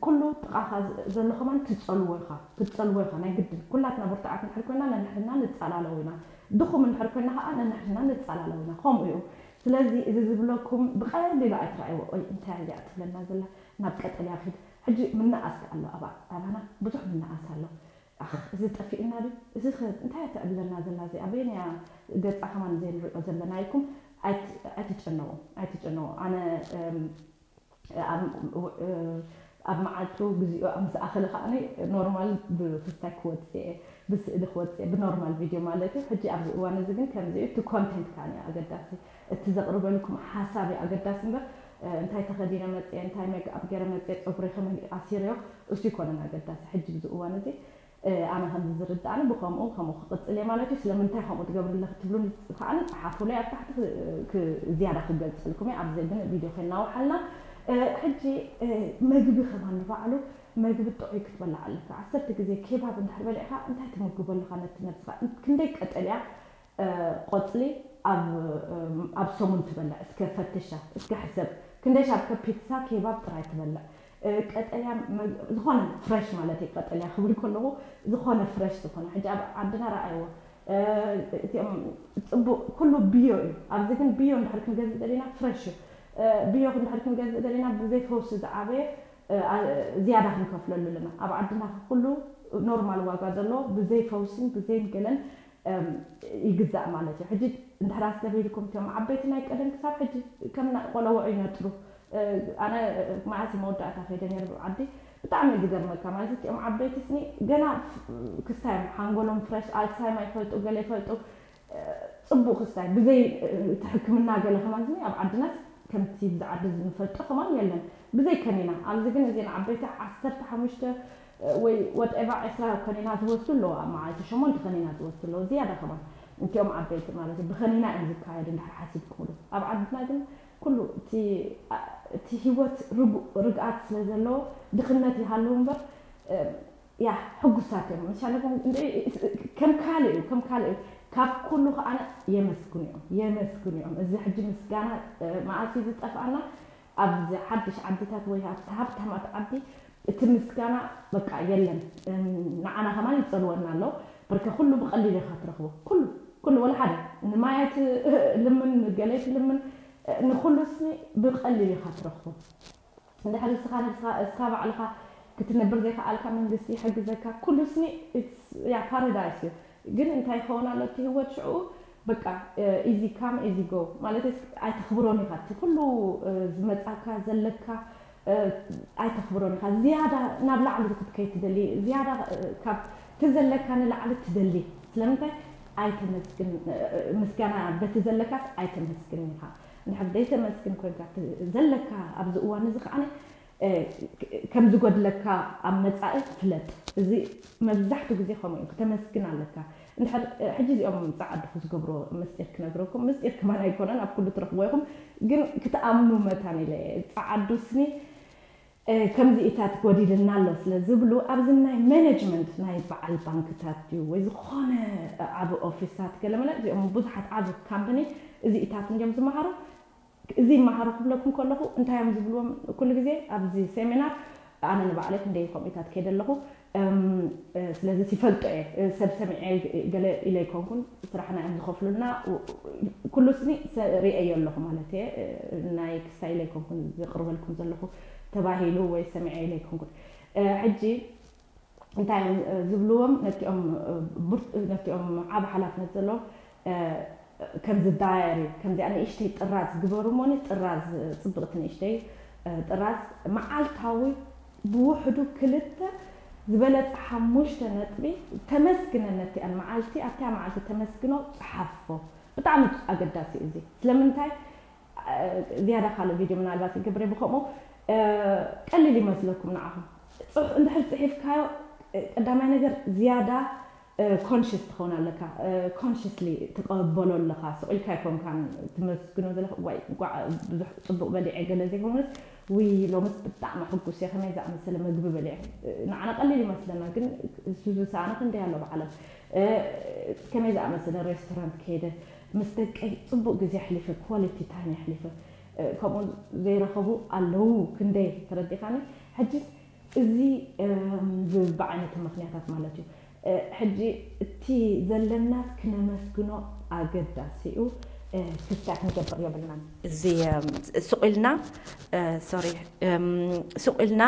ኩሉ ጥቓኻ ዘሎ ከማን ትጸልዎ ኢኻ ክትጸልዎ ኢኻ ናይ ግድን። ኩላትና ብርቱዓት እንድሕር ኮይና ነንሕድና ንጸላለው ኢና። ድኹም እንድሕር ኮይና ከኣ ነንሕድና ንጸላለው ኢና። ከምኡ እዩ። ስለዚ እዚ ዝብለኩም ብቐሊሉ ኣይትረኣይዎ። ኦይ እንታይ እያ እዚኣ ትብለና ዘላ ናብ ቀጠልያ ኺድ። ሕጂ ምንኣስ ኣሎ ኣባ ኣባና ብዙሕ ምንኣስ ኣሎ። ኣኽ እዚ ጠፊእና ድዩ እዚ ኸ እንታይ እያ ተዕብለና ዘላ እዚኣ በየንያ ገጻ ከማን ዘይንሪኦ ዘለና ኢልኩም ኣይትጨነቑ ኣይትጨነቑ። ኣነ ኣብ መዓልቱ ግዚኡ ኣብ ምስ ኣኸለ ከዓኒ ኖርማል ብክስታይ ክወፅእ እየ ብስእሊ ክወፅእ እየ ብኖርማል ቪድዮ ማለት እዩ። ሕጂ ኣብዚ እዋን እዚ ግን ከምዚ እዩ እቲ ኮንቴንት ከዓኒ ኣገዳሲ እቲ ዘቕርበልኩም ሓሳብ እዩ ኣገዳሲ እምበር እንታይ ተኸዲነ መፅየ እንታይ ሜክኣፕ ገይረ መፅየ ፀጉሪ ከመይ ኣሲረዮ እሱ ይኮነን ኣገዳሲ ሕጂ ብዚ እዋን እዚ ኣነ ከምዚ ዝርድኣኒ ብከምኡ ከምኡ ክቕፅል እየ ማለት እዩ። ስለምንታይ ከምኡ ትገብሪ ኣለኺ ትብሉኒ ከዓኒ ፀሓፉለይ ኣብ ታሕቲ ዝያዳ ክገልፀልኩም እየ። ኣብዚ ግን ቪድዮ ከይናውሓልና ሕጂ መግቢ ከማን ንባዕሉ መግቢ ጥዑይ ክትበልዕ ኣለካ። ዓሰርተ ግዜ ኬባብ እንድሕር በሊዕካ እንታይ ትምግቦ ኣለኻ ነቲ ነብስኻ? ክንደይ ቀጠልያ ቆጽሊ ኣብ ሰሙን ትበልዕ? እስከ ፈትሻ፣ እስከ ሕሰብ። ክንደይ ሻብ ከ ፒትሳ፣ ኬባብ ጥራይ ትበልዕ? ቀጠልያ ዝኾነ ፍረሽ ማለት እዩ። ቀጠልያ ክብል ከለኹ ዝኾነ ፍረሽ ዝኾነ ሕጂ ኣብ ዓድና ረኣይዎ እቲኦም ጽቡቕ ኩሉ ብዮ እዩ። ኣብዚ ግን ብዮ እንድሕር ክንገዝእ ደሊና ፍረሽ እዩ። ብዮ እንድሕር ክንገዝእ ደሊና ብዘይ ፈውሲ ዝዓበየ ዝያዳ ክንከፍለሉ ኣለና። ኣብ ዓድና ኩሉ ኖርማል ዋጋ ዘለዎ ብዘይ ፈውስን ብዘይ ገለን ይግዛእ ማለት እዩ። ሕጂ እንድሕር ኣስተብሂልኩም እቶም ዓበይቲ ናይ ቀደም ክሳብ ሕጂ ከም ቆለውዑ ይነጥሩ። ኣነ መዓስ መወዳእታ ከይደ ነይረ ዓዲ ብጣዕሚ እዩ ዝገርመካ ማለት እቲኦም ዓበይቲ ስኒ ገና ክስታዮም ሓንጎሎም ፍረሽ ኣልሳይማ ይፈልጡ ገለ ይፈልጡ ጽቡቕ ክስታይ ብዘይ እቲ ሕክምና ገለ ከማን ስኒ ኣብ ዓድናስ ከምቲ ብዚ ዓዲ ዝንፈልጦ ከማን የለን ብዘይ ከኒና። ኣብዚ ግን እዚን ዓበይቲ ዓሰርተ ሓሙሽተ ወይ ወትኤቨር ዕስራ ከኒና ዝወስዱ ኣለዉ ኣብ መዓልቲ ሸሞንተ ከኒና ዝወስዱ ኣለዉ ዝያዳ ከማን እቲኦም ዓበይቲ ማለት እዩ ብኸኒና እዮም ዝካየዱ እንድሕር ሓሲብኩምሉ ኣብ ዓድና ግን ኩሉ እቲ ህይወት ርግኣት ስለ ዘለዎ ድኽነት ይሃልው እምበር ያ ሕጉሳት እዮም መሻለኩም ከም ካልእ እዩ ከም ካልእ እዩ ካብ ኩሉ ከዓነ የመስግኑ እዮም የመስግኑ እዮም እዚ ሕጂ ምስጋና መዓስ እዩ ዝጠፍኣና ኣብዚ ሓድሽ ዓድታት ወይ ኣብቲ ሃብታማት ዓዲ እቲ ምስጋና በቃ የለን ንዓና ከማን ይፀልወና ኣሎ በርከ ኩሉ ብቀሊል ኢኻ ትረኽቦ ኩሉ ኩሉ ወላ ሓደ ንማየት ልምን ንገለይቲ ልምን ንኩሉ ስኒ ብቀሊል ኢኻ ትረኽቦ እንድሕር እስኻ ነብስኻ እስኻ ባዕልኻ ክትነብር ዘይከኣልካ መንግስቲ ይሕግዘካ ኩሉ ስኒ ያ ፓራዳይስ እዩ ግን እንታይ ይኸውን ኣሎ እቲ ህይወት ሽዑ በቃ ኢዚ ካም ኢዚ ጎ ማለት ኣይተኽብሮን ኢኻ እቲ ኩሉ ዝመፃካ ዘለካ ኣይተኽብሮን ኢኻ ዝያዳ ናብ ላዕሊ ክትከይ ትደሊ ዝያዳ ካብ እቲ ዘለካ ንላዕሊ ትደሊ። ስለምንታይ ኣይተመስግን? ምስጋና በቲ ዘለካስ ኣይተመስግን ኢኻ። እንድሕር ዘይተመስግን ኮንካ፣ እቲ ዘለካ ኣብዚ እዋን እዚ ከዓኒ ከም ዝጎድለካ ኣብ መጻኢ ፍለጥ። እዚ መብዛሕትኡ ግዜ ከምኡ እዩ፣ ክተመስግን ኣለካ። እንድሕር ሕጂ እዚኦም ጸዓዱ ዝገብሮ ምስጢር ክነግረኩም፣ ምስጢር ክማን ኣይኮነን፣ ኣብ ኩሉ ትረኽቦ ኢኹም። ግን ክትኣምኑ መታን ኢለ እየ። ጸዓዱ ስኒ ከምዚኢታት ጎዲልና ኣሎ ስለ ዝብሉ፣ ኣብዚ ናይ ማኔጅመንት ናይ በዓል ባንክታት ድዩ ወይ ዝኾነ ዓቢ ኦፊሳት ገለመለ፣ እዚኦም ብዙሓት ዓቢ ካምፓኒ እዚኢታት እንዲዮም ዝመሃሩ። እዚ ይመሃሩ ክብለኩም ከለኹ እንታይ እዮም ዝብልዎም? ኩሉ ግዜ ኣብዚ ሴሚናር ኣነ ንባዕለይ ክንደይ ከምኡታት ከይደ ኣለኹ። ስለዚ ይፈልጦ እየ፣ ሰብ ሰሚዐ ገለ ኢለ ኣይኮንኩን። ስራሕና እዮም ዝኸፍሉልና። ኩሉ ስኒ ርእየዮ ኣለኹ ማለት እየ። ናይ ክሳይ ኢለ ኣይኮንኩን ዝቕርበልኩም ዘለኹ፣ ተባሂሉ ወይ ሰሚዐ ኢለ ኣይኮንኩን። ሕጂ እንታይ እዮም ዝብልዎም ነቲኦም ነቲኦም ዓብ ሓላፍነት ዘለዎም? ከምዚ ዳየሪ፣ ከምዚኣ ንእሽተይ ጥራዝ ግበሩ እሞኒ፣ ጥራዝ ጽብቕቲ ንእሽተይ ጥራዝ፣ መዓልታዊ ብውሕዱ ክልተ፣ ዝበለጸ ሓሙሽተ ነጥቢ፣ ተመስግነ ነቲኣን መዓልቲ፣ ኣብቲኣ መዓልቲ ተመስግኖ ጽሓፎ። ብጣዕሚ ኣገዳሲ እዩ እዚ። ስለምንታይ? ዝያዳ ካልእ ቪድዮ ምናልባት ይገብረ ብከምኡ። ቀሊል ይመስለኩም ንዓኹም። እንድሕር ጽሒፍካዮ፣ ቀዳማይ ነገር ዝያዳ ኮንሽስ ትኸውን ኣለካ። ኮንሽስሊ ትቐበሎ ኣለኻ። ስቕ ኢልካ ኣይኮንካን ትመስግኖ ዘለኻ፣ ዋይ ጓዕ ብዙሕ ጽቡቕ በሊዐ ገለ ዘይኮነስ፣ ውይ ሎምስ ብጣዕሚ ሕጉስ እየ፣ ከመይ ዝኣመሰለ መግቢ በሊዐ። ንዓና ቀሊል ይመስለና፣ ግን እሱ ዝሰኣነ ክንደይ ኣሎ ብዓለም። ከመይ ዝኣመሰለ ሬስቶራንት ከይደ፣ ምስ ደቀይ ጽቡቕ ግዜ ኣሕሊፈ፣ ኳሊቲ ታይም ኣሕሊፈ። ከምኡ ዘይረኸቡ ኣለዉ ክንደይ፣ ተረዲኻኒ? ሕጂስ እዚ ብዓይነቱ ምኽንያታት ማለት እዩ። ሕጂ እቲ ዘለናስ ክነመስግኖ ኣገዳሲ እዩ። ክስታይ ክንገብር የብልናን። እዚ ስቕ ኢልና፣ ሶሪ፣ ስቕ ኢልና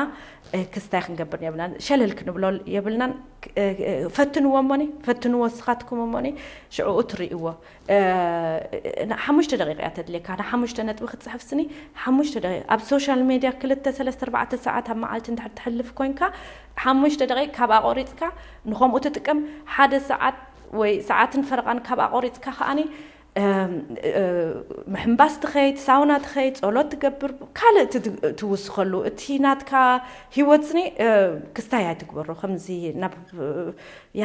ክስታይ ክንገብር የብልናን። ሸለል ክንብሎ የብልናን። ፈትንዎ እሞኒ፣ ፈትንዎ ስኻትኩም እሞኒ፣ ሽዕኡ ትርእይዎ። ሓሙሽተ ደቂቃ እያ ተድልየካ። ንሓሙሽተ ነጥቢ ክትጽሕፍ ስኒ ሓሙሽተ ደቂቃ። ኣብ ሶሻል ሜድያ ክልተ፣ ሰለስተ፣ ኣርባዕተ ሰዓት ኣብ መዓልቲ እንድሕር ትሕልፍ ኮንካ፣ ሓሙሽተ ደቂቃ ካብ ኣቆሪጽካ ንኸምኡ ትጥቀም። ሓደ ሰዓት ወይ ሰዓትን ፈረቓን ካብ ኣቆሪጽካ ከኣኒ፣ ምሕንባስ ትኸይድ፣ ሳውና ትኸይድ፣ ጸሎት ትገብር፣ ካልእ ትውስኸሉ። እቲ ናትካ ህይወት ስኒ ክስታይ ኣይትግበሮ። ከምዚ ናብ ያ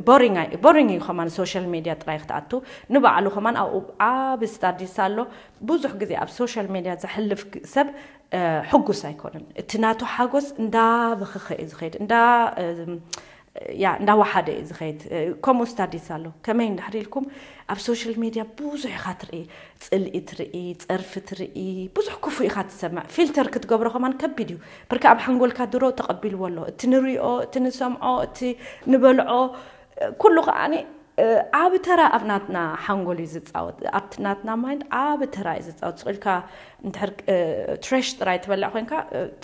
ቦሪንግ እዩ። ከማን ሶሻል ሜድያ ጥራይ ክትኣቱ፣ ንባዕሉ ከማን ኣብኡ ዓቢ ስታዲስ ኣሎ። ብዙሕ ግዜ ኣብ ሶሻል ሜድያ ዘሕልፍ ሰብ ሕጉስ ኣይኮነን። እቲ ናቱ ሓጎስ እንዳበኸኸ እዩ ዝኸይድ፣ እንዳ ያ እንዳወሓደ እዩ ዝኸይድ። ከምኡ ስታዲስ ኣሎ። ከመይ እንድሕር ኢልኩም፣ ኣብ ሶሻል ሜድያ ብዙሕ ኢኻ ትርኢ፣ ጽልኢ ትርኢ፣ ጸርፊ ትርኢ፣ ብዙሕ ክፉእ ኢኻ ትሰምዕ። ፊልተር ክትገብሮ ከማን ከቢድ እዩ። ብርካ ኣብ ሓንጎልካ ድሮ ተቐቢልዎ ኣሎ። እቲ ንሪኦ፣ እቲ ንሰምዖ፣ እቲ ንበልዖ፣ ኩሉ ከኣኒ ዓቢ ተራ ኣብ ናትና ሓንጎል እዩ ዝጻወት። ኣብቲ ናትና ማይንድ ዓቢ ተራ እዩ ዝጻወት። ስቕ ኢልካ እንድሕር ትረሽ ጥራይ ትበልዕ ኮይንካ፣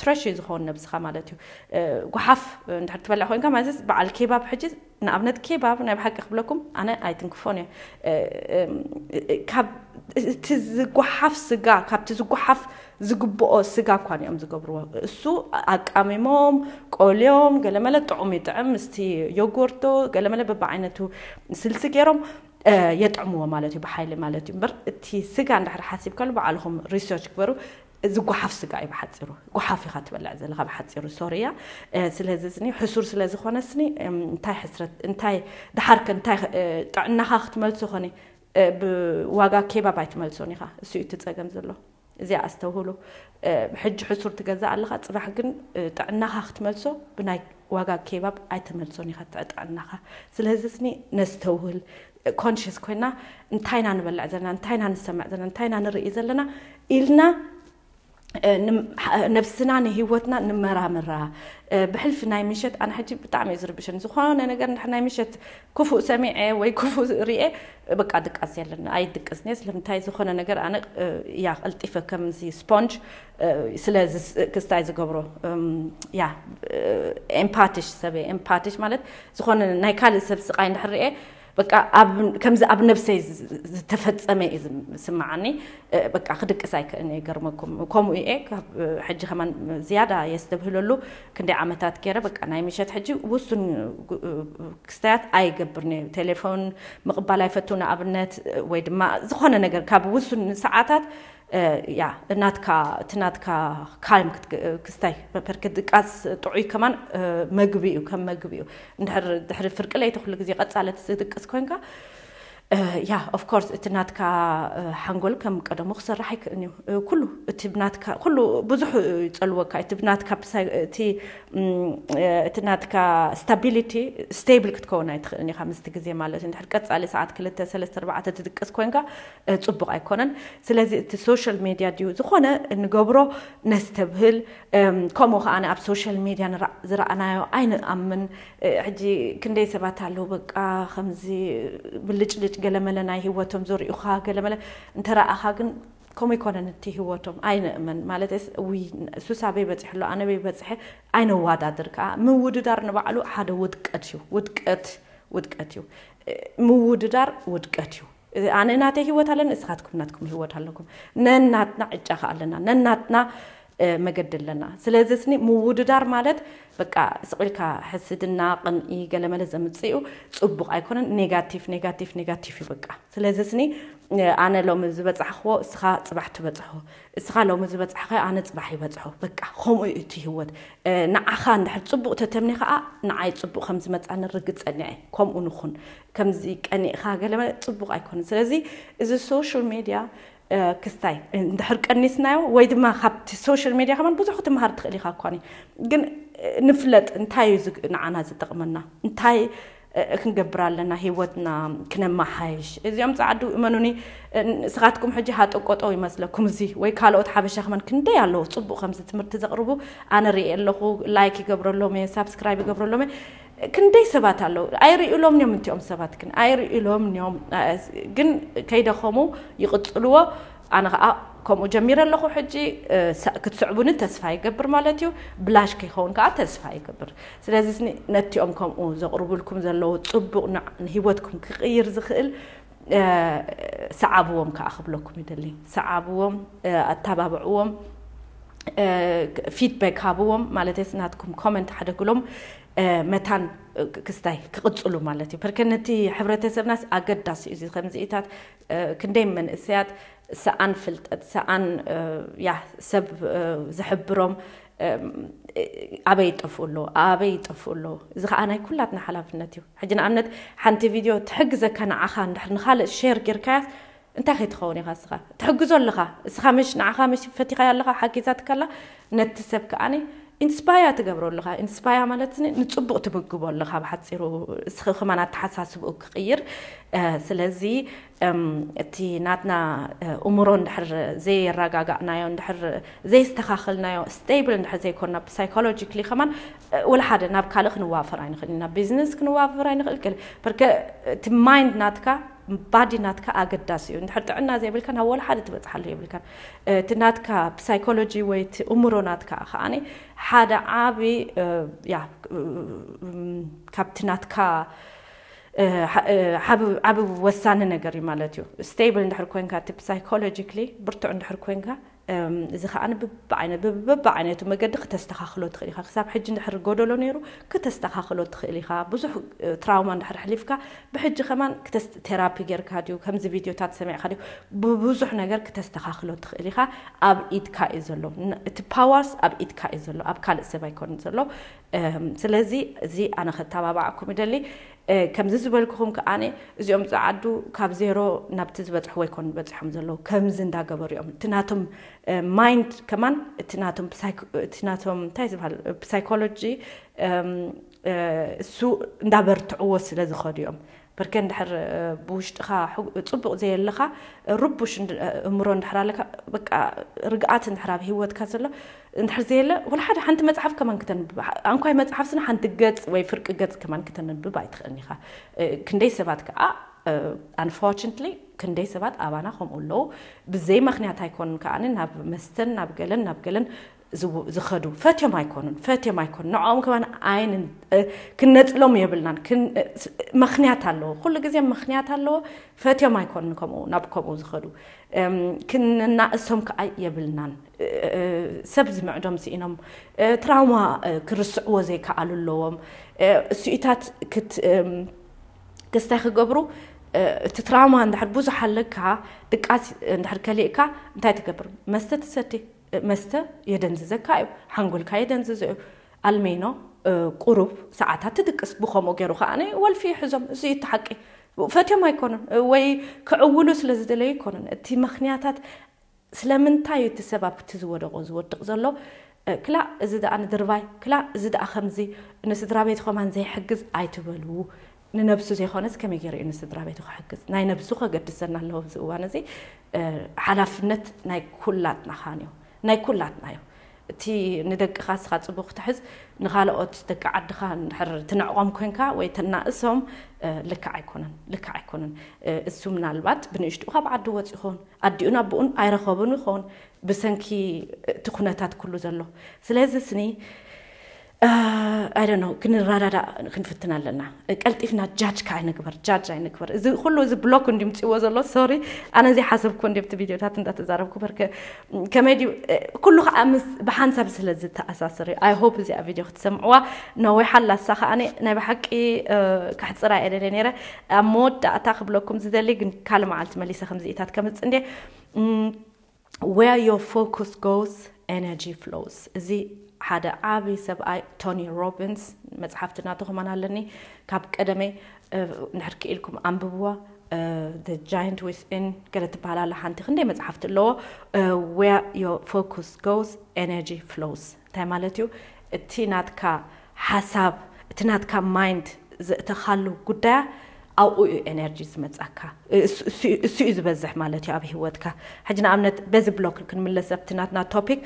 ትረሽ እዩ ዝኸውን ነብስኻ ማለት እዩ። ጓሓፍ እንድሕር ትበልዕ ኮይንካ ማለት በዓል ኬባብ ሕጂ ንኣብነት ኬባብ ናይ ብሓቂ ክብለኩም ኣነ ኣይትንክፎን እየ። ካብ እቲ ዝጓሓፍ ስጋ፣ ካብቲ ዝጓሓፍ ዝግብኦ ስጋ እኳ እዮም ዝገብርዎ። እሱ ኣቃሚሞም፣ ቆልዮም፣ ገለመለ ጥዑም ይጥዕም፣ ምስቲ ዮጎርቶ፣ ገለመለ በብዓይነቱ ስልሲ ገይሮም የጥዕምዎ ማለት እዩ፣ ብሓይሊ ማለት እዩ። እምበር እቲ ስጋ እንድሕር ሓሲብካሉ ባዕልኹም ሪሰርች ግበሩ። ዝጓሓፍ ስጋ እዩ ብሓፂሩ፣ ጓሓፍ ኢኻ ትበልዕ ዘለኻ ብሓፂሩ። ሶሪ እያ። ስለዚ ስኒ ሕሱር ስለ ዝኾነ ስኒ እንታይ ሕስረት፣ እንታይ ድሓርከ፣ እንታይ ጥዕናኻ ክትመልሶ ኾነ ብዋጋ ኬባብ ኣይትመልሶን ኢኻ። እሱ እዩ እቲ ጸገም ዘሎ። እዚኣ ኣስተውህሉ። ሕጂ ሕሱር ትገዛእ ኣለኻ፣ ጽባሕ ግን ጥዕናኻ ክትመልሶ ብናይ ዋጋ ኬባብ ኣይትመልሶን ኢኻ ጥዕናኻ። ስለዚ ስኒ ነስተውህል፣ ኮንሽስ ኮይና እንታይ ኢና ንበልዕ ዘለና፣ እንታይ ኢና ንሰምዕ ዘለና፣ እንታይ ኢና ንርኢ ዘለና ኢልና ነብስና ንህይወትና ንመራምራ። ብሕልፊ ናይ ምሸት ኣነ ሕጂ ብጣዕሚ እዩ ዝርብሸን። ዝኾነ ነገር እንድሕር ናይ ምሸት ክፉእ ሰሚዐ ወይ ክፉእ ርኤ በቃ ድቃስ የለን፣ ኣይድቅስን እየ። ስለምንታይ ዝኾነ ነገር ኣነ ያ ቀልጢፈ ከምዚ ስፖንጅ ስለ ክስታይ ዝገብሮ ያ ኤምፓቲሽ ሰብ ኤምፓቲሽ ማለት ዝኾነ ናይ ካልእ ሰብ ስቃይ እንድሕር ርኤ በቃ ኣብ ከምዚ ኣብ ነብሰይ ዝ- ዝተፈጸመ እዩ ዝስምዓኒ። በቃ ክድቅስ ኣይክእልን እየ፣ ይገርመኩም። ከምኡ እየ ካብ ሕጂ ከማን ዝያዳ የስተብህለሉ። ክንደይ ዓመታት ገይረ በቃ ናይ ምሸት ሕጂ ውሱን ክስተያት ኣይገብርን እየ። ቴሌፎን ምቕባል ኣይፈቱ ንኣብነት፣ ወይ ድማ ዝኾነ ነገር ካብ ውሱን ሰዓታት ያ ናትካ እቲ ናትካ ካልም ክስታይ ፐር ክድቃስ ጥዑይ ከማን መግቢ እዩ፣ ከም መግቢ እዩ። እንድሕር ድሕሪ ፍርቂ ለይቲ ኩሉ ግዜ ቀጻለት ዝድቅስ ኮንካ፣ ያ ኦፍ ኮርስ እቲ ናትካ ሓንጎል ከም ቀደሙ ክሰርሕ ኣይክእልን እዩ። ኩሉ እቲ ናትካ ኩሉ ብዙሕ ይጸልወካ። እቲ ናትካ እቲ እቲ ናትካ ስታቢሊቲ ስቴብል ክትከውን ኣይትኽእልን ኢኻ ምስቲ ግዜ ማለት እዩ። እንድሕር ቀጻሊ ሰዓት ክልተ ሰለስተ ኣርባዕተ ትድቅስ ኮንካ ጽቡቕ ኣይኮነን። ስለዚ እቲ ሶሻል ሜድያ ድዩ ዝኾነ እንገብሮ ነስተብህል። ከምኡ ከኣ ኣብ ሶሻል ሜድያ ዝረኣናዮ ኣይንኣምን። ሕጂ ክንደይ ሰባት ኣለዉ በቃ ከምዚ ብልጭልጭ ገለመለ ናይ ህይወቶም ዘርእዩኻ ገለመለ እንተረኣኻ ግን ከምኡ ይኮነን እቲ ህይወቶም ኣይንእመን ማለት ስ ውይ ሱስ ኣበይ በፂሑ ኣሎ ኣነ በይ በፅሐ ኣይነዋዳድር ከዓ ምውድዳር ንባዕሉ ሓደ ውድቀት እዩ ውድቀት ውድቀት እዩ ምውድዳር ውድቀት እዩ ኣነ ናተይ ህይወት ኣለኒ እስኻትኩም ናትኩም ህይወት ኣለኩም ነናትና ዕጫ ከዓ ኣለና ነናትና መገዲ ኣለና ስለዚ ስኒ ምውድዳር ማለት በቃ ስቕ ኢልካ ሕስድና ቅንኢ ገለመለ ዘምፅኡ ፅቡቕ ኣይኮነን ኔጋቲቭ ኔጋቲቭ ኔጋቲቭ እዩ በቃ ስለዚ ስኒ ኣነ ሎሚ ዝበፃሕክዎ እስኻ ፅባሕ ትበፅሖ እስኻ ሎሚ ዝበፃሕካዮ ኣነ ፅባሕ ይበፅሖ በቃ ከምኡ እዩ እቲ ህይወት ንዓኻ እንድሕር ፅቡቕ ተተምኒ ከዓ ንዓይ ፅቡቕ ከም ዝመፃኒ ርግፀኛ እየ ከምኡ ንኹን ከምዚ ቀኒእኻ ገለ ፅቡቕ ኣይኮነን ስለዚ እዚ ሶሻል ሜድያ ክስታይ እንድሕር ቀኒስናዮ ወይ ድማ ካብቲ ሶሻል ሜድያ ከማን ብዙሕ ክትምሃር ትኽእል ኢኻ እኳኒ ግን ንፍለጥ እንታይ እዩ ንዓና ዝጠቕመና እንታይ ክንገብር ኣለና ህይወትና ክነመሓይሽ እዚኦም ፃዓዱ እመኑኒ ስኻትኩም ሕጂ ሃጠቆጠው ይመስለኩም እዚ ወይ ካልኦት ሓበሻ ከማን ክንደይ ኣለዉ ፅቡቅ ከምዚ ትምህርቲ ዘቕርቡ ኣነ ርኢ ኣለኹ ላይክ ይገብረሎም እየ ሳብስክራይብ ይገብረሎም እየ ክንደይ ሰባት ኣለዉ ኣይርእሎም እዮም እንቲኦም ሰባት ግን ኣይርእሎም እዮም ግን ከይደኸሙ ይቕፅልዎ ኣነ ከዓ ከምኡ ጀሚረ ኣለኹ ሕጂ ክትስዕቡኒ ተስፋ ይገብር ማለት እዩ ብላሽ ከይኸውን ከዓ ተስፋ ይገብር ስለዚ ነቲኦም ከምኡ ዘቕርቡልኩም ዘለዉ ፅቡቕ ንህይወትኩም ክቕይር ዝኽእል ሰዓብዎም ከዓ ክብለኩም ይደሊ ሰዓብዎም ኣተባብዕዎም ፊድባክ ሃብዎም ማለት ናትኩም ኮመንት ሓደግሎም መታን ክስታይ ክቕፅሉ ማለት እዩ ፐርከ ነቲ ሕብረተሰብናስ ኣገዳሲ እዩ ከምዚኢታት ክንደይ መንእሰያት ሰኣን ፍልጠት ሰኣን ያ ሰብ ዝሕብሮም ኣበይ ይጠፍኡ ኣለዉ ኣበይ ይጠፍኡ ኣለዉ እዚ ከዓ ናይ ኩላትና ሓላፍነት እዩ ሕጂ ንኣብነት ሓንቲ ቪድዮ ትሕግዘካ ንዓኻ እንድሕር ንካልእ ሼር ጌርካያስ እንታይ ከይትኸውን ኢኻ እስኻ ትሕግዞ ኣለኻ እስኻ ምሽ ንዓኻ ምሽ ፈቲኻያ ኣለኻ ሓጊዛትካ ኣላ ነቲ ሰብ ከዓኒ ኢንስፓያ ትገብሮ ኣለኻ ኢንስፓያ ማለት ንፅቡቅ ትምግቦ ኣለኻ ብሓፂሩ እስኺ ከማን ኣተሓሳስብኡ ክቕይር ስለዚ እቲ ናትና እምሮ እንድሕር ዘየረጋጋእናዮ እንድሕር ዘየስተኻኸልናዮ ስቴብል እንድሕር ዘይኮንና ብሳይኮሎጂክሊ ከማን ወላ ሓደ ናብ ካልእ ክንዋፈር ኣይንኽእል ኢና ቢዝነስ ክንዋፈር ኣይንኽእል ገለ በርከ እቲ ማይንድ ናትካ ባዲ ናትካ ኣገዳሲ እዩ እንድሕር ጥዕና ዘይብልካ ናብ ወላ ሓደ ትበፅሓሉ የብልካን እቲ ናትካ ሳይኮሎጂ ወይ እቲ እምሮ ናትካ ከዓኒ ሓደ ዓቢ ያ ካብቲ ናትካ ዓብ ወሳኒ ነገር እዩ ማለት እዩ ስቴብል እንድሕር ኮንካ እቲ ሳይኮሎጂክሊ ብርቱዕ እንድሕር ኮንካ እዚ ከዓ ብብዓይነቱ መገዲ ክተስተኻኽሎ ትኽእል ኢኻ ክሳብ ሕጂ እንድሕር ጎደሎ ነይሩ ክተስተኻኽሎ ትኽእል ኢኻ ብዙሕ ትራውማ እንድሕር ሕሊፍካ ብሕጂ ከማን ቴራፒ ጌርካ ድዩ ከምዚ ቪድዮታት ሰሚዕካ ድዩ ብብዙሕ ነገር ክተስተኻኽሎ ትኽእል ኢኻ ኣብ ኢድካ እዩ ዘሎ እቲ ፓዋርስ ኣብ ኢድካ እዩ ዘሎ ኣብ ካልእ ሰብ ኣይኮንን ዘሎ ስለዚ እዚ ኣነ ከተባባዕኩም ይደሊ ከምዚ ዝበልኩኹም ከዓኒ እዚኦም ፃዓዱ ካብ ዜሮ ናብቲ ዝበፅሕዎ ኣይኮኑ በፂሖም ዘለዉ ከምዚ እንዳገበሩ እዮም እቲ ናቶም ማይንድ ከማን እቲ ናቶም እቲ ናቶም እንታይ ዝበሃል ሳይኮሎጂ እሱ እንዳበርትዕዎ ስለ ዝኸዱ እዮም በርከ እንድሕር ብውሽጥኻ ፅቡቕ ዘየለኻ ርቡሽ እምሮ እንድሕር ኣለካ በቃ ርግኣት እንድሕር ኣብ ህይወትካ ዘሎ እንድሕር ዘየለ ወላ ሓደ ሓንቲ መፅሓፍ ከማን ክተንብብ ኣንኳይ መፅሓፍ ስና ሓንቲ ገፅ ወይ ፍርቂ ገፅ ከማን ክተንብብ ኣይትኽእልን ኢኻ ክንደይ ሰባት ከዓ ኣንፎርችንትሊ ክንደይ ሰባት ኣባና ከምኡ ኣለዉ ብዘይ ምክንያት ኣይኮኑን ከዓ ናብ መስተን ናብ ገለን ናብ ገለን ዝኸዱ ፈትዮም ኣይኮኑን፣ ፈትዮም ኣይኮኑን። ንዕኦም ከማን ኣይን ክነጽሎም የብልናን። ምክንያት ኣለዎ፣ ኩሉ ግዜ ምክንያት ኣለዎ። ፈትዮም ኣይኮኑን ከምኡ ናብ ከምኡ ዝኸዱ። ክንናእሶም ከኣ የብልናን። ሰብ ዝምዕዶም ስኢኖም ትራውማ ክርስዕዎ ዘይከኣሉ ኣለዎም። እሱኢታት ክት ክስታይ ክገብሩ እቲ ትራውማ እንድሕር ብዙሕ ኣለካ፣ ድቃስ እንድሕር ከሊእካ እንታይ ትገብር? መስተ ትሰቲ። መስተ የደንዝዘካ እዩ፣ ሓንጎልካ የደንዝዞ እዩ። ኣልሜኖ ቁሩብ ሰዓታት ትድቅስ። ብኸምኡ ገይሩ ከኣ ወልፊ ይሕዞም። እዚ እዩ እቲ ሓቂ። ፈትዮም ኣይኮኑን ወይ ክዕውሉ ስለ ዝደለዩ ኣይኮኑን። እቲ ምኽንያታት ስለምንታይ እዩ እቲ ሰብ ኣብቲ ዝወደቆ ዝወድቕ ዘሎ? ክላእ እዚ ደኣ ንድርባይ፣ ክላእ እዚ ደኣ ከምዚ፣ ንስድራ ቤት ከማን ዘይሕግዝ ኣይትበሉ። ንነብሱ ዘይኮነስ ከመይ ገይሩ እዩ ንስድራ ቤቱ ክሕግዝ? ናይ ነብሱ ከገድሰና ኣለዎ። ኣብዚ እዋን እዚ ሓላፍነት ናይ ኩላትና ኻን እዩ፣ ናይ ኩላትና እዩ። እቲ ንደቅኻ እስኻ ጽቡቕ ክትሕዝ፣ ንኻልኦት ደቂ ዓድኻ እንድሕር ትንዕቆም ኮንካ ወይ ተናእሶም፣ ልክዕ ኣይኮነን፣ ልክዕ ኣይኮነን። እሱ ምናልባት ብንእሽቱ ካብ ዓዲ ወፂ ይኸውን፣ ኣዲኡን ኣቦኡን ኣይረኸቡን ይኸውን ብሰንኪ እቲ ኩነታት ኩሉ ዘሎ። ስለዚ ስኒ ኣይደኖ ክንረዳዳእ ክንፍትን ኣለና። ቀልጢፍና ጃጅ ከ ኣይንግበር፣ ጃጅ ኣይንግበር። እዚ ኩሉ እዚ ብሎክ እንዲምፅዎ ዘሎ ሶሪ፣ ኣነ እዚ ሓሰብኩ እንዲብቲ ቪዲዮታት እንዳተዛረብኩ በርከ ከመይ ድዩ ኩሉ ከዓ ምስ ብሓንሳብ ስለ ዝተኣሳሰር እዩ። ኣይ ሆፕ እዚኣ ቪድዮ ክትሰምዕዋ። ነዊሓ ኣላ እሳ ከዓኒ ናይ ብሓቂ ከሕፅራ እየ ደልየ ነይረ። ኣብ መወዳእታ ክብለኩም ዝደሊ ግን ካልእ መዓልቲ መሊሰ ከምዚኢታት ከምፅእ እንዴ። Where your focus goes, energy flows። እዚ ሓደ ዓብዪ ሰብኣይ ቶኒ ሮቢንስ መፅሓፍቲ ናቱ ከማን ኣለኒ። ካብ ቀደመይ እንድሕር ክኢልኩም ኣንብብዋ። The Giant Within ገለ ትበሃል ኣላ ሓንቲ፣ ክንደይ መፅሓፍቲ ኣለዎ። Where your focus goes, energy flows። እንታይ ማለት እዩ? እቲ ናትካ ሓሳብ፣ እቲ ናትካ ማይንድ ዘእተኻሉ ጉዳያ ኣብኡ እዩ ኤነርጂ ዝመጻካ። እሱ እዩ ዝበዝሕ ማለት እዩ ኣብ ህይወትካ። ሕጂ ንኣብነት በዚ ብሎክ ክንምለስ ኣብቲ ናትና ቶፒክ፣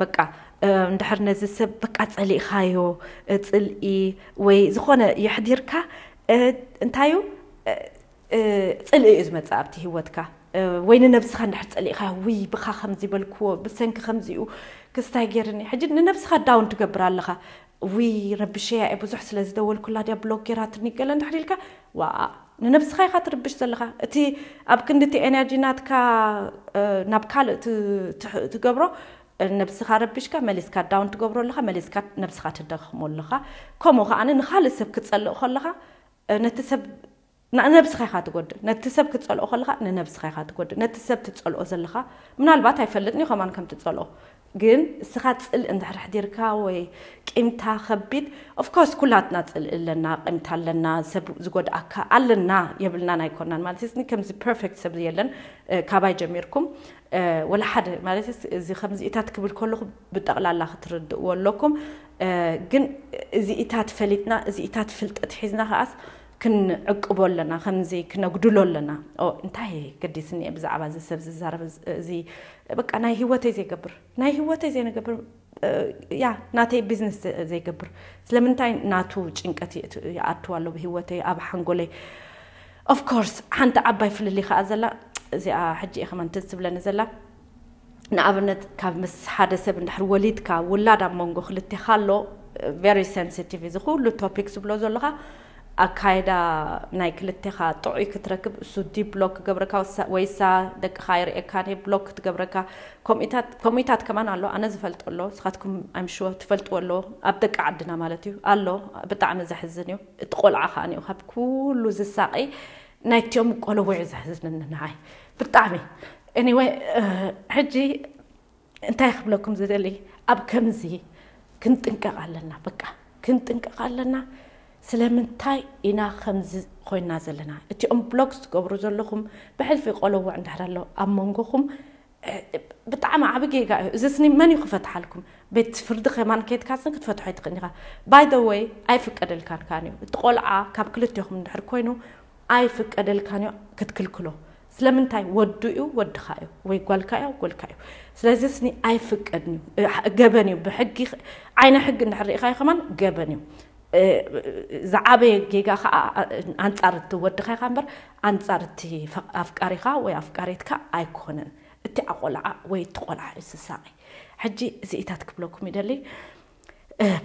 በቃ እንድሕር ነዚ ሰብ በቃ ጸሊእኻዮ፣ ጽልኢ ወይ ዝኾነ የሕዲርካ፣ እንታይ እዩ ጽልኢ እዩ ዝመጽእ ኣብቲ ህይወትካ። ወይ ንነብስኻ እንድሕር ጸሊእኻዮ፣ ውይ ብኻ ከምዚ በልክዎ፣ ብሰንኪ ከምዚኡ ክስታይ ገይርኒ። ሕጂ ንነብስኻ ዳውን ትገብር ኣለኻ። ውይ ረብሸያ እየ፣ ብዙሕ ስለ ዝደወልኩላ ድያ ብሎክ ገይራትኒ ገለ እንድሕር ኢልካ፣ ዋኣ ንነብስኻ ኢኻ ትርብሽ ዘለኻ። እቲ ኣብ ክንዲ እቲ ኤነርጂ ናትካ ናብ ካልእ ትገብሮ፣ ነብስኻ ረቢሽካ መሊስካ ዳውን ትገብሮ ኣለኻ፣ መሊስካ ነብስኻ ትደኽሞ ኣለኻ። ከምኡ ከኣ ንኻልእ ሰብ ክትጸልእ ከለኻ ነቲ ሰብ ንነብስኻ ኢኻ ትጎድእ። ነቲ ሰብ ክትጸልኦ ከለኻ ንነብስኻ ኢኻ ትጎድእ። ነቲ ሰብ ትጸልኦ ዘለኻ ምናልባት ኣይፈልጥን እዩ ከማን ከም ትጸልኦ፣ ግን እስኻ ጽልኢ እንድሕር ኣሕዲርካ ወይ ቂምታ ከቢድ፣ ኦፍኮርስ ኩላትና ጽልኢ ኣለና፣ ቂምታ ኣለና፣ ሰብ ዝጎድኣካ ኣለና የብልናን ኣይኮናን ማለት እዩ። ከምዚ ፐርፌክት ሰብ የለን። ካባይ ጀሚርኩም ወላ ሓደ ማለት እዚ ከምዚኢታት ክብል ከለኹ ብጠቕላላ ክትርድእዎ ኣለኩም። ግን እዚኢታት ፈሊጥና እዚኢታት ፍልጠት ሒዝና ከኣስ ክንዕቅቦ ኣለና፣ ከምዚ ክነጉድሎ ኣለና። እንታይ ገዲስኒ ብዛዕባ እዚ ሰብ ዝዛረብ? እዚ በቃ ናይ ህይወተይ ዘይገብር፣ ናይ ህይወተይ ዘይነገብር፣ ያ ናተይ ቢዝነስ ዘይገብር። ስለምንታይ ናቱ ጭንቀት ይኣትው ኣሎ ብህይወተይ ኣብ ሓንጎለይ። ኦፍኮርስ ሓንቲ ዓባይ ፍልልይ ከዓ ዘላ እዚኣ ሕጂ እየ ከማን ትዝ ትብለኒ ዘላ። ንኣብነት ካብ ምስ ሓደ ሰብ እንድሕር ወሊድካ ውላድ ኣብ መንጎ ክልቴኻ ኣሎ፣ ቨሪ ሴንሲቲቭ እዚ ኩሉ ቶፒክ ዝብሎ ዘለኻ ኣካይዳ ናይ ክልቴኻ ጥዑይ ክትረክብ እሱ ዲብሎክ ክገብረካ ወይ እሳ ደቅኻ ኣይርእየካን እየ ብሎክ ክትገብረካ። ከምኡታት ከማን ኣሎ ኣነ ዝፈልጦ ኣሎ፣ ንስኻትኩም ኣምሽወ ትፈልጥዎ ኣሎ። ኣብ ደቂ ዓድና ማለት እዩ ኣሎ። ብጣዕሚ ዘሕዝን እዩ። እቲ ቆልዓ ከኣ ካብ ኩሉ ዝሳቐይ ናይቲኦም ቆለውዕ ዘሕዝንኒ ንዓይ ብጣዕሚ። ኤኒወይ ሕጂ እንታይ ክብለኩም ዝደሊ፣ ኣብ ከምዚ ክንጥንቀቕ ኣለና። በቃ ክንጥንቀቕ ኣለና። ስለምንታይ ኢና ከምዚ ኮይና ዘለና? እቲኦም ብሎክ ዝገብሩ ዘለኹም ብሕልፊ ቆለውዕ እንድሕር ኣሎ ኣብ መንጎኹም ብጣዕሚ ዓቢ ጌጋ እዩ። እዚ ስኒ መን እዩ ክፈትሓልኩም? ቤት ፍርዲ ከማን ከይድካ ስን ክትፈትሖ ኣይትኽእልን ኢኻ። ባይ ዘ ወይ ኣይፍቀደልካን ካን እዩ። እቲ ቆልዓ ካብ ክልቴኹም እንድሕር ኮይኑ ኣይፍቀደልካን እዩ ክትክልክሎ። ስለምንታይ? ወዱ እዩ ወድኻ እዩ ወይ ጓልካ እያ ጓልካ እዩ። ስለዚ ስኒ ኣይፍቀድን እዩ፣ ገበን እዩ። ብሕጊ ዓይነ ሕጊ እንድሕር ርኢኻዮ ከማን ገበን እዩ። ዝዓበየ ጌጋ ከዓ ኣንጻር እቲ ወድኻ ኢኻ እምበር ኣንጻር እቲ ኣፍቃሪኻ ወይ ኣፍቃሪትካ ኣይኮነን። እቲ ኣቆልዓ ወይ እቲ ቆልዓ እዩ ዝሳቐ። ሕጂ እዚኢታት ክብለኩም ይደሊ።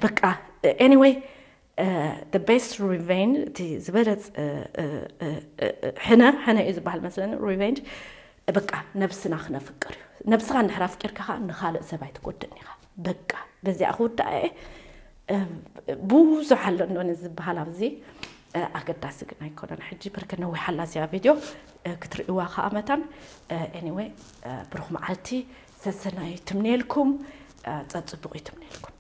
በቃ anyway, the best revenge, እቲ ዝበለፅ ሕነ ሕነ እዩ ዝበሃል መስለኒ። Revenge በቃ ነብስና ክነፍቅር እዩ። ነብስኻ እንድሕር ኣፍቂርካ ከዓ ንኻልእ ሰብ ኣይትጎድእን ኢኻ። በቃ በዚኣ ክውዳእ እየ። ብዙሕ ኣሎ እንደሆነ ዝበሃል ኣብዚ፣ ኣገዳሲ ግን ኣይኮነን። ሕጂ ብርክ ነዊሓላ እዚኣ ቪድዮ ክትርእይዋ ከዓ መታን። Anyway, ብሩኽ መዓልቲ፣ ሰሰናዩ ትምንየልኩም፣ ፀፅብቑ ይትምንየልኩም።